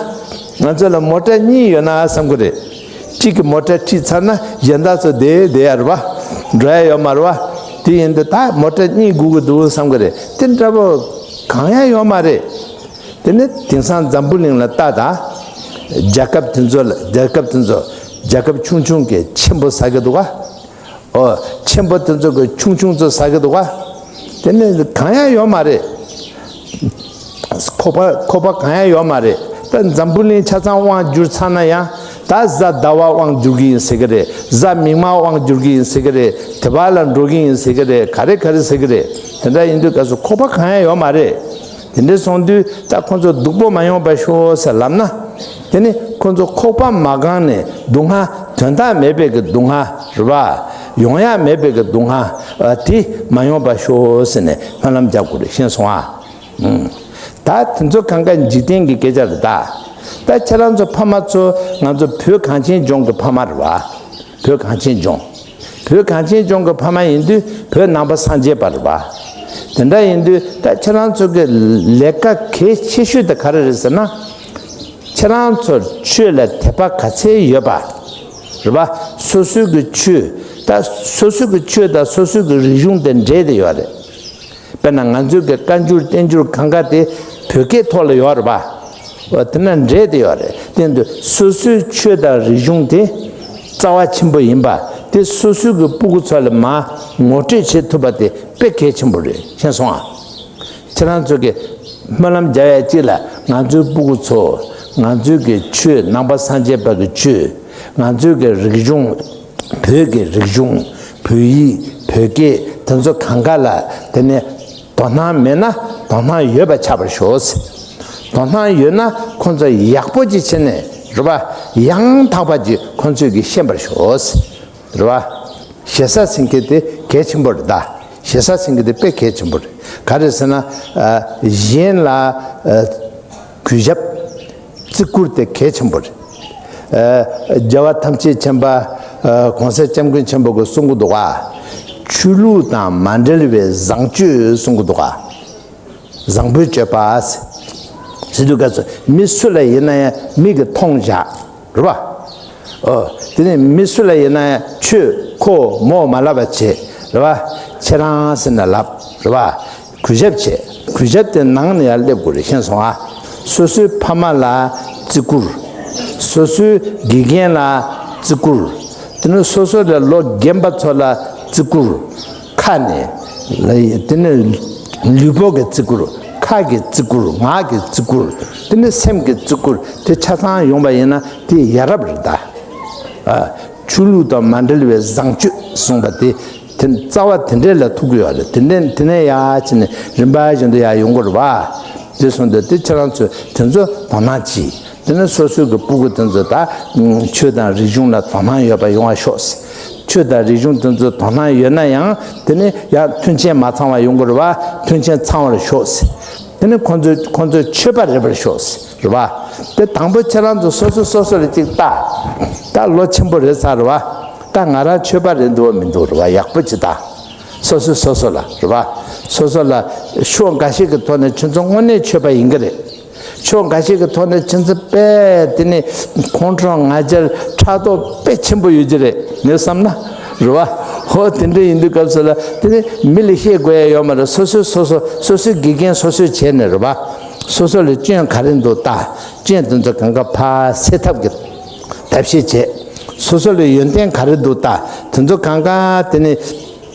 ང་ཚོ་ལ་མོ་ཊ་གཉིས་ཡོད་ན་བསམ་གི་རེད། གཅིག་གི་མོ་ཊ་ཁྲིད་ཚར་ན་གཞན་དག་ཚོ་བསྡད་བསྡད་ཡ་རེད་བ། འགྲོ་ཡ་ཡོད་མ་རེད་བ། དེ་ཡིན་དུས་ད་མོ་ཊ་གཉིས་དགོས་ཀྱི་འདུག་བསམ་གི་རེད། དེ་འདྲ་པོ་གང་ཡང་ཡོད་མ་རེད། དེ་ནི་དེང་སང་འཛམ་བུ་གླིང་ལ་ལྟ་དང་། རྒྱལ་ཁབ་དེ་ཚོ་ལ་རྒྱལ་ཁབ་དེ་ཚོ་རྒྱལ་ཁབ་ཆུང་ཆུང་གིས་ཆེན་པོ་ཟ་གི་འདུག་ག་ཨོ། ཆེན་པོ་དེ་ཚོ་གི་ཆུང་ཆུང་ཚོ་ཟ་གི་འདུག་ག། དེ་ནི་གང་ཡང་ཡོད་མ་རེད། ཁོག་པ་ཁོག་པ་གང་ཡང་ཡོད་མ་རེད། ད་འཛམ་བུ་གླིང་ཆ་ཚང་དབང་བསྒྱུར་ཚར་ན་ཡང་ད་གཟའ་ཟླ་བ་དབང་བསྒྱུར་གི་ཡིན་ཟེར་གི་རེད། གཟའ་མིག་དམར་དབང་བསྒྱུར་གི་ཡིན་ཟེར་གི་རེད། དེ་བ་ལ་འགྲོ་གི་ཡིན་ཟེར་གི་རེད། ག་རེ་ག་རེ་ཟེར་གི་རེད། དེ་འདྲ་ཡིན་དུས་སྐབས་སུ་ཁོག་པ་གང་ཡང་ཡོད་མ་རེད། དེ་འདྲ་སོང་དུས་ད་ཁོ་ཚོ་སྡུག་པོ་མ་ཡོང་བ་ཤོག་ཟེར་ལབ་ན། དེ་ནི་ཁོ་ཚོ་ཁོག་པ་མ་གང་ནས་སྡུག་བསྔལ་དོན་དག་མེད་པའི་གི་སྡུག་བསྔལ་རེད་པ། ཡོང་ཡ་མེད་པའི་གི་སྡུག་བསྔལ་དེ་མ་ཡོང་བ་ཤོག་ཟེར་ནས་སྨོན་ལམ་རྒྱག་དགོས་རེད། ཤེས་སོང་ཨ། ད་དེ་ཚོ་གང་ག་འཇིག་རྟེན་གྱི་སྐད་ཆ་རེད་ད། ད་ཁྱེད་རང་ཚོ་ཕ་མ་ཚོ་ང་ཚོ་བོད་གངས་ཅན་ལྗོངས་ཀྱི་ཕ་མ་རེད་པ། བོད་གངས་ཅན་ལྗོངས། བོད་གངས་ཅན་ལྗོངས་ཀྱི་ཕ་མ་ཡིན་དུས་བོད་ནང་པ་སངས་རྒྱས་པ་རེད་པ། དེ་འདྲ་ཡིན་དུས་ད་ཁྱེད་རང་ཚོ་གི་ལས་ཀ་གལ་ཆེ་ཤོས་དེ་ག་རེ་རེད་ཟེར་ན། ཁྱེད་རང་ཚོར་ཆོས་ལ་དད་པ་ག་ཚད་ཡོད་པ་རེད་པ། སོ་སོའི་གི་ཆོས། ད་སོ་སོའི་གི་ཆོས་དང་སོ་སོའི་གི་རིག་གཞུང་དེ་འདྲེས་ཏེ་ཡོད་རེད། དཔེར་ན་ང་ཚོའི་གི་བཀའ་འགྱུར་བསྟན་འགྱུར་གང་ག་དེ་བོད་སྐད་ཐོག་ལ་ཡོད་རེད་པ། འོ་དེ་ན་འདྲེས་ཏེ་ཡོད་རེད། དེ་འདུག་སོ་སོའི་ཆོས་དང་རིག་གཞུང་དེ་རྩ་བ་ཆེན་པོ་ཡིན་པ་དེ་སོ་སོའི་གི་སྤུ་གུ་ཚོ་ལ་མར་ངོ་སྤྲོད་བྱེད་ཐུབ་པ་དེ་དཔེ་གལ་ཆེན་པོ་རེད། ཤེས་སོང་ཨ། ཁྱེད་རང་ཚོ་གི་སྨོན་ལམ་རྒྱག་ཡ་གཅིག་ལ་ང་ཚོའི་སྤུ་གུ་ཚོ་ང་ཚོའི་གི་ཆོས་ནང་པ་སངས་རྒྱས་པ་གི་ཆོས། ང་ཚོའི་གི་རིག་གཞུང་། བོད་ཀྱི་རིག་གཞུང་། བོད་ཡིག་བོད་སྐད་དེ་ཚོ་གང་ག་ལ་དེ་ནས་དོ་སྣང་མེད་ན་དོ་སྣང་ཡོད་པ་ཆགས་པར་ཤོག། དོ་སྣང་ཡོད་ན་ཁོང་ཚོ་ཡག་པོ་ཅིག་བྱས་ནས་རེད་པ། ཡང་དག་པ་ཅིག་ཁོང་ཚོས་ཀྱིས་ཤེས་པར་ཤོག། རེད་པ། ཞེ་ས་ཟེར་མཁན་དེ་གལ་ཆེན་པོ་རེད་ད། ཞེ་ས་ཟེར་མཁན་དེ་དཔེ་གལ་ཆེན་པོ་རེད། ག་རེ་ཟེར་ན། གཞན་ལ་གུས་ཞབས་བརྩི་བཀུར་དེ་གལ་ཆེན་པོ་རེད། རྒྱལ་བ་ཐམས་ཅད་མཁྱེན་པ་གོང་ས་སྐྱབས་མགོན་ཆེན་པོ་གིས་གསུང་གི་འདུག་ག། ཆོས་ལུགས་དང་མ་འབྲེལ་བའི་བཟང་སྤྱོད་གསུང་གི་འདུག་ག། བཟང་པོའི་སྤྱོད་པ། ཟེར་དུས་སྐབས་སུ་མི་སུ་ལ་ཡིན་ན་ཡང་མིག་གིས་མཐོང་བཞག། རེད་པ། ཨོ། དེ་ནས་མི་སུ་ལ་ཡིན་ན་ཡང་ཁྱོད་ཁོ་མོ་མ་ལབ་པ་བྱེད། རེད་པ། ཁྱེད་རང་ཟེར་ན་ལབ། རེད་པ། གུས་ཞབས་བྱེད། གུས་ཞབས་དེ་ནང་ནས་ཡར་སླེབས་དགོས་རེད། ཤེས་སོང་ཨ། སོ་སོའི་ཕ་མ་ལ་བརྩི་བཀུར། སོ་སོའི་དགེ་རྒན་ལ་བརྩི་བཀུར། དེ་ནས་སོ་སོ་ལས་ལོ་རྒན་པ་ཚོ་ལ་བརྩི་བཀུར། ཁ་ནས། དེ་ནས་ལུས་པོ་གི་བརྩི་བཀུར། ཁ་གི་བརྩི་བཀུར། ངག་གི་བརྩི་བཀུར། དེ་ནས་སེམས་ཀྱི་བརྩི་བཀུར་དེ་ཆ་ཚང་ཡོང་བ་ཡིན་ན་དེ་ཡ་རབས་རེད་ད། ཨ། ཆོས་ལུགས་དང་མ་འབྲེལ་བའི་བཟང་སྤྱོད་གསུངས་པ་དེ་དེ་རྩ་བ་དེ་འདྲས་ལ་ཐུག་གི་ཡོད་རེད། དེ་ནས་དེ་ནས་ཡར་ཕྱིན་ནས་རིམ་པ་བཞིན་དུ་ཡར་ཡོང་གི་རེད་པ། དེ་སོང་དུས་དེ་ཁྱེད་རང་ཚོས་དེ་ཚོ་དོ་སྣང་གྱིས། དེ་ནས་སོ་སོའི་གི་སྤུ་གུ་དེ་ཚོ་ད་ཆོས་དང་རིག་གཞུང་ལ་དོ་སྣང་ཡོད་པ་ཡོང་བ་ཤོག། ཆོས་དང་རིག་གཞུང་དེ་ཚོ་དོ་སྣང་ཡོད་ན་ཡང་དེ་ནས་ཡང་མཐུན་རྐྱེན་མ་ཚང་བ་ཡོང་གི་རེད་པ། མཐུན་རྐྱེན་ཚང་བར་ཤོག། དེ་ནས་ཁོང་ཚོས་ཁོང་ཚོས་ཆོས་པ་རེད་པར་ཤོག། རེད་པ། དེ་དང་པོ་ཁྱེད་རང་ཚོ་སོ་སོ་སོ་སོ་ལ་གཅིག་ལྟ། ད་ལོ་ཆེན་པོ་རེད་ཚར་རེད་པ། ད་ང་རང་ཆོས་པ་རེད་འདུག་མི་འདུག་རེད་པ། ཡག་པོ་ཅིག་ལྟ། སོ་སོས་སོ་སོ་ལ་རེད་པ། སོ་སོ་ལ་ཕྱོགས་འགའ་ཞིག་གི་ཐོག་ནས་ཁྱོད་ཚོ་དངོས་གནས་ཆོས་པ་ཡིན་གྱི་རེད། ཕྱོགས་འགའ་ཞིག་གི་ཐོག་ནས་ཁྱོད་ཚོ་དཔེ་དེ་ནི་ཁོང་ཁྲོ་ང་རྒྱལ་ཕྲག་དོག་དཔེ་ཆེན་པོ་ཡོད་ཀྱི་རེད། ངས་བསམ་ན་རེད་པ། ཧོ། དེ་འདྲ་ཡིན་དུས་སྐབས་སུ་ལ་དེ་ནི་མི་ལ་བཤད་དགོས་ཡ་ཡོད་མ་རེད། སོ་སོས་སོ་སོ་སོ་སོའི་དགེ་རྒན་སོ་སོས་བྱས་ནས་རེད་པ། སོ་སོ་ལ་སྐྱོན་ག་རེ་འདུག་ལྟ། སྐྱོན་དེ་ཚོ་གང་ག་ཕར་སེལ་ཐབས་ཀྱི་ཐབས་ཤེས་བྱས། སོ་སོ་ལ་ཡོན་ཏན་ག་རེ་འདུག་ལྟ། དེ་ཚོ་གང་ག་དེ་ནི་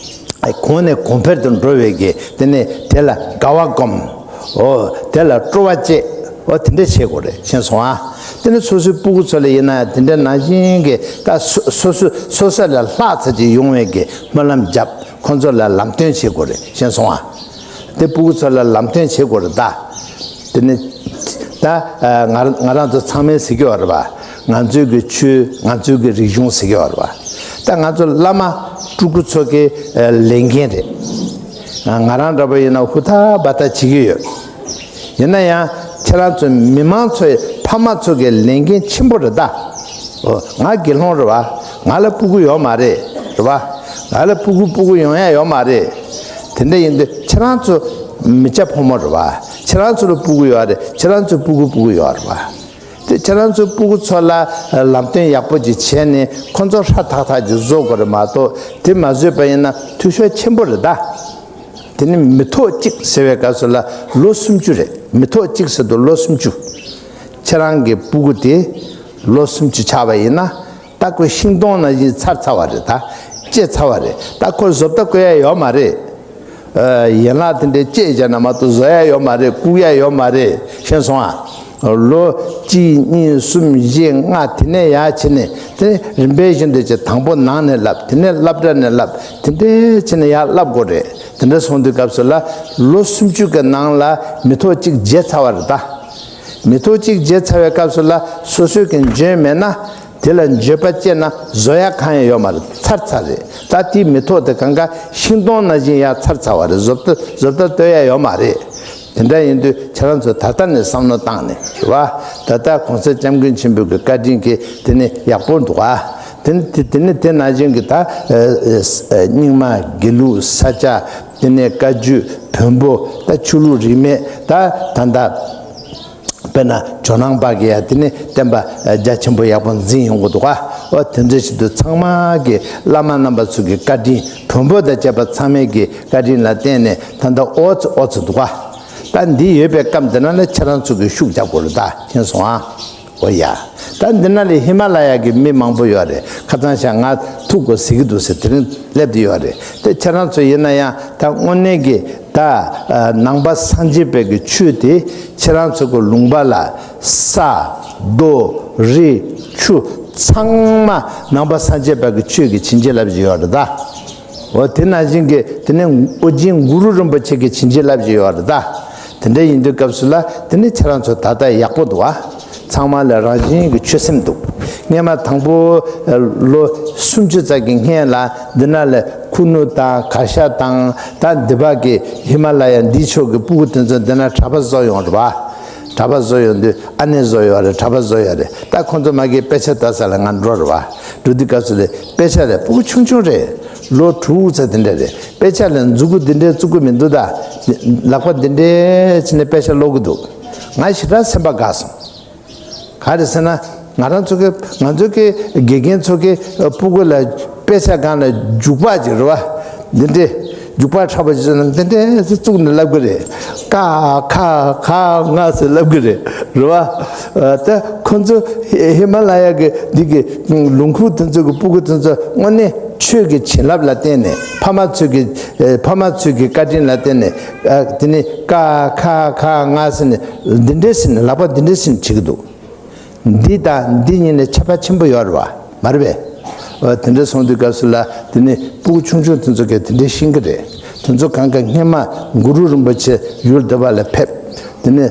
གོང་ནས་གོང་འཕེལ་དུ་འགྲོ་བའི་གི་དེ་ནི་དེ་ལ་དགའ་བ་སྒོམ། ཨོ། དེ་ལ་སྤྲོ་བ་བསྐྱེད། ཨོ། དེ་འདྲ་བྱེད་དགོས་རེད། ཤེས་སོང་ཨ། དེ་ནི་སོ་སོའི་སྤུ་གུ་ཚོ་ལ་ཡིན་ན་དེ་འདྲ་ནང་བཞིན་གི་ད་སོ་སོ་སོ་སོ་ལས་ལྷག་ཙམ་ཅིག་ཡོང་བའི་གི་སྨོན་ལམ་བརྒྱབ། ཁོང་ཚོ་ལ་ལམ་སྟོན་བྱེད་དགོས་རེད། ཤེས་སོང་ཨ། དེ་སྤུ་གུ་ཚོ་ལ་ལམ་སྟོན་བྱེད་དགོས་རེད་ད། དེ་ནི་ད་ང་ང་རང་ཚོ་ཚང་མས་ཟེར་གྱི་ཡོད་རེད་པ། ང་ཚོའི་གི་ཆོས། ང་ཚོའི་གི་རིག་གཞུང་ཟེར་གྱི་ཡོད་རེད་པ། ད་ང་ཚོ་བླ་མ་སྤྲུལ་སྐུ་ཚོ་གི་ལས་འགན་རེད། ང་རང་འདྲ་པོ་ཡིན་ན་ཧུར་ཐག་འབད་ཐག་བྱེད་ཀྱི་ཡོད། ཡིན་ན་ཡང་ཁྱེད་རང་ཚོ་མི་མང་ཚོའི་ཕ་མ་ཚོ་གི་ལས་འགན་ཆེན་པོ་རེད་ད། ཨོ། ང་དགེ་སློང་རེད་པ། ང་ལ་སྤུ་གུ་ཡོད་མ་རེད། རེད་པ། ང་ལ་སྤུ་གུ་སྤུ་གུ་ཡོང་ཡ་ཡོད་མ་རེད། དེ་འདྲ་ཡིན་དུས་ཁྱེད་རང་ཚོ་མི་སྐྱ་ཕོ་མོ་རེད་པ། ཁྱེད་རང་ཚོ་ལ་སྤུ་གུ་ཡོད་རེད། ཁྱེད་རང་ཚོའི་སྤུ་གུ་སྤུ་གུ་ཡོད་རེད་པ། དེ་ཁྱེད་རང་ཚོའི་སྤུ་གུ་ཚོ་ལ་ལམ་སྟོན་ཡག་པོ་ཅིག་བྱས་ནས་ཁོང་ཚོ་ཧྲ་ཐག་ཐག་ཅིག་བཟོ་དགོས་རེད་མ་གཏོགས། དེ་མ་བཟོས་པ་ཡིན་ན་འཐུས་ཤོར་ཆེན་པོ་རེད་ད། དེ་ནི་མི་ཐོག་གཅིག་ཟེར་བའི་སྐབས་སུ་ལ་ལོ་སུམ་ཅུ་རེད། མི་ཐོག་གཅིག་ཟེར་དུས་ལོ་སུམ་ཅུ། ཁྱེད་རང་གི་སྤུ་གུ་དེ་ལོ་སུམ་ཅུ་ཆགས་པ་ཡིན་ན། ད་ཁོ་ཤིང་སྡོང་ནང་བཞིན་ཚར་ཚར་བ་རེད་ད། བཅད་ཚར་བ་རེད། ད་ཁོ་བཟོ་ལྟ་བཀོད་ཡ་ཡོད་མ་རེད། ཨ། ཡན་ལག་དེ་འདྲའི་བཅད་བྱས་ན་མ་གཏོགས་བཟོ་ཡ་ཡོད་མ་རེད། བཀུག་ཡ་ཡོད་མ་རེད། ཤེས་སོང་ཨ། ལོ་གཅིག་གཉིས་གསུམ་བཞི་ལྔ་དེ་ནས་ཡར་ཕྱིན་ནས། དེ་རིམ་པས་བཞིན་དུ་བྱས། དང་པོ་ནང་ནས་བསླབ། དེ་ནས་སློབ་གྲྭ་ནས་བསླབ། དེ་འདྲའི་ཕྱིན་ནས་ཡར་བསླབ་དགོས་རེད། དེ་འདྲ་སོང་དུས་སྐབས་སུ་ལ་ལོ་སུམ་ཅུ་གི་ནང་ལ་མི་ཐོག་གཅིག་བརྗེ་ཚར་བ་རེད་ད། མི་ཐོག་གཅིག་བརྗེ་ཚར་བའི་སྐབས་སུ་ལ་སོ་སོས་ཀྱི་འཇོན་མེད་ན། དེ་ལ་འགྱོད་པ་སྐྱེས་ན་བཟོ་ཡ་གང་ཡང་ཡོད་མ་རེད། ཚར་ཚར་རེད། ད་དེའི་མི་ཐོག་དེ་གང་ག་ཤིང་སྡོང་ནང་བཞིན་ཡར་ཚར་ཚར་བ་རེད། བཟོ་ལྟ་བཟོ་ལྟ་བཏོད་ཡ་ཡོད་མ་རེད། དེ་འདྲ་ཡིན་དུས་ཁྱེད་རང་ཚོ་ད་ལྟ་ནས་བསམ་བློ་བཏང་ནས་རེད་བ། ད་ལྟ་གོང་ས་སྐྱབས་མགོན་ཆེན་པོའི་གི་བཀའ་དྲིན་གྱིས་དེ་ནི་ཡག་པོ་འདུག་ཨ། དེ་ནི་དེ་དེ་ནི་དེ་ནང་བཞིན་གྱི་ད་རྙིང་མ་དགེ་ལུགས་ས་སྐྱ། དེ་ནས་བཀའ་བརྒྱུད་བོན་པོ། ད་ཆོས་ལུགས་རིས་མེད། ད་ད་ལྟ་དཔེར་ན་ཇོ་ནང་པ་གི་ཡ་དེ་ནི་བསྟན་པ་རྒྱ་ཆེན་པོ་ཡག་པོ་འཛིན་ཡོང་གི་འདུག་ག། འོ་དེ་འདྲ་ཞིག་ཏུ་ཚང་མ་གི་བླ་མ་རྣམ་པ་ཚོ་གི་བཀའ་དྲིན། བོན་པོ་དང་བཅས་པ་ཚང་མའི་གི་བཀའ་དྲིན་ལ་བརྟེན་ནས་ད་ལྟ་ཨོ་ཙི་ཨོ་ཙི་འདུག་ག། ད་འདི་ཡོད་པའི་སྐབས་འདི་ན་ལ་ཁྱེད་རང་ཚོ་གི་ཤུགས་རྒྱག་དགོས་རེད། ད་མཁྱེན་སོང་ཨ། འོ་ཡ། ད་འདི་ན་ལས་ཧི་མ་ལ་ཡ་གི་མི་མང་པོ་ཡོད་རེད། ཁ་སང་ཤག་ང་ཐུག་དགོས་ཟེར་གི་འདུག་ཟེར་དེ་རིང་སླེབས་བསྡད་ཡོད་རེད། དེ་ཁྱེད་རང་ཚོ་ཡིན་ན་ཡང་ད་དངོས་གནས་ཀྱི་ད་ནང་པ་སངས་རྒྱས་པའི་གི་ཆོས་དེ་ཁྱེད་རང་ཚོ་གི་ལུང་པ་ལ་ས་རྡོ་རི་ཆུ་ཚང་མ་ནང་པ་སངས་རྒྱས་པའི་གི་ཆོས་ཀྱི་བྱིན་གྱིས་བརླབས་ཀྱི་ཡོད་རེད་ད། འོ་དེ་ནང་བཞིན་གྱི་དེ་ནས་ཨོ་རྒྱན་གུ་རུ་རིན་པོ་ཆེ་གི་བྱིན་གྱིས་བརླབས་ཀྱི་ཡོད་རེད་ད། དེ་འདྲ་ཡིན་དུས་སྐབས་སུ་ལ་དེ་ནི་ཁྱེད་རང་ཚོ་ད་ལྟ་ཡག་པོ་འདུག་ཨ། ཚང་མ་ལ་རང་བཞིན་གྱི་ཆོད་སེམས་འདུག། སྔས་མ་དང་པོ་ལོ་སུམ་ཅུ་ཙམ་གྱི་སྔས་ལ་འདི་ན་ལ་ཁུ་ནུ་དང་གར་ཞ་དང་ད་འདི་བ་གི་ཧི་མ་ལ་ཡ་འདིའི་ཕྱོགས་ཀྱི་སྤུ་གུ་དེ་ཚོ་འདི་ན་གྲྭ་པ་བཟོ་ཡོང་རེད་བ། གྲྭ་པ་བཟོ་ཡོང་དུས་ཨ་ནེ་བཟོ་ཡོད་རེད། གྲྭ་པ་བཟོ་ཡོད་རེད། ད་ཁོང་ཚོ་མ་གིའི་དཔེ་ཆ་ལྟ་ས་ལ་ང་འགྲོ་རེད་བ། འགྲོ་དུས་སྐབས་སུ་ལ་དཔེ་ཆ་རེད། སྤུ་གུ་ཆུང་ཆུང་རེད། ལོ་དྲུག་ཙམ་དེ་འདྲ་རེད། དཔེ་ཆ་ལ་མཛུ་གུ་འདི་འདྲའི་བཙུགས་གི་མི་འདུག་ད། ལག་པ་འདི་འདྲའི་བྱས་ནས་དཔེ་ཆ་ཀློག་གི་འདུག། ང་ཞེ་དྲག་སེམས་པ་དགའ་སོང་། ག་རེ་ཟེར་ན། ང་རང་ཚོ་གི་ང་ཚོ་གི་དགེ་རྒན་ཚོ་གི་སྤུ་གུ་ལ་དཔེ་ཆ་སྒང་ལ་རྒྱུག་པ་ཅིག་རེད་བ། འདི་འདྲའི་རྒྱུག་པ་ཁྲ་པོ་ཅིག་བཟོས་ན་འདི་འདྲའི་བཙུགས་ནས་ལབ་གི་རེད། ཀ་ཁ་ག་ང་ཟེར་ལབ་གི་རེད། རེད་བ། ད་ཁོ་ཚོ་ཧི་མ་ལ་ཡ་གི་འདི་གི་ལུང་ཁུག་དེ་ཚོ་གི་སྤུ་གུ་དེ་ཚོ་དངོས་གནས་ཆོས་ཀྱི་བྱིན་རླབས་ལ་བརྟེན་ནས། ཕ་མ་ཚོས་ཀྱི་ཕ་མ་ཚོས་ཀྱི་བཀའ་དྲིན་ལ་བརྟེན་ནས། དེ་ནས་ཀ་ཁ་ག་ང་ཟེར་ནས་འདི་འདྲའི་ཟེར་ནས་ལག་པ་འདི་འདྲའི་ཟེར་ནས་བྱེད་ཀྱི་འདུག། འདི་དང་འདི་གཉིས་ནས་ཁྱད་པར་ཆེན་པོ་ཡོད་རེད་བ། མ་རེད་པས། འོ་དེ་འདྲ་སོང་དུས་སྐབས་སུ་ལ་དེ་ནི་སྤུ་གུ་ཆུང་ཆུང་དེ་ཚོ་གས་དེ་འདྲ་ཤེས་ཀྱི་རེད། དེ་ཚོ་གང་ག་སྔས་མ་གུ་རུ་རིན་པོ་ཆེ་ཡུལ་འདི་པ་ལ་ཕེབས། དེ་ནི་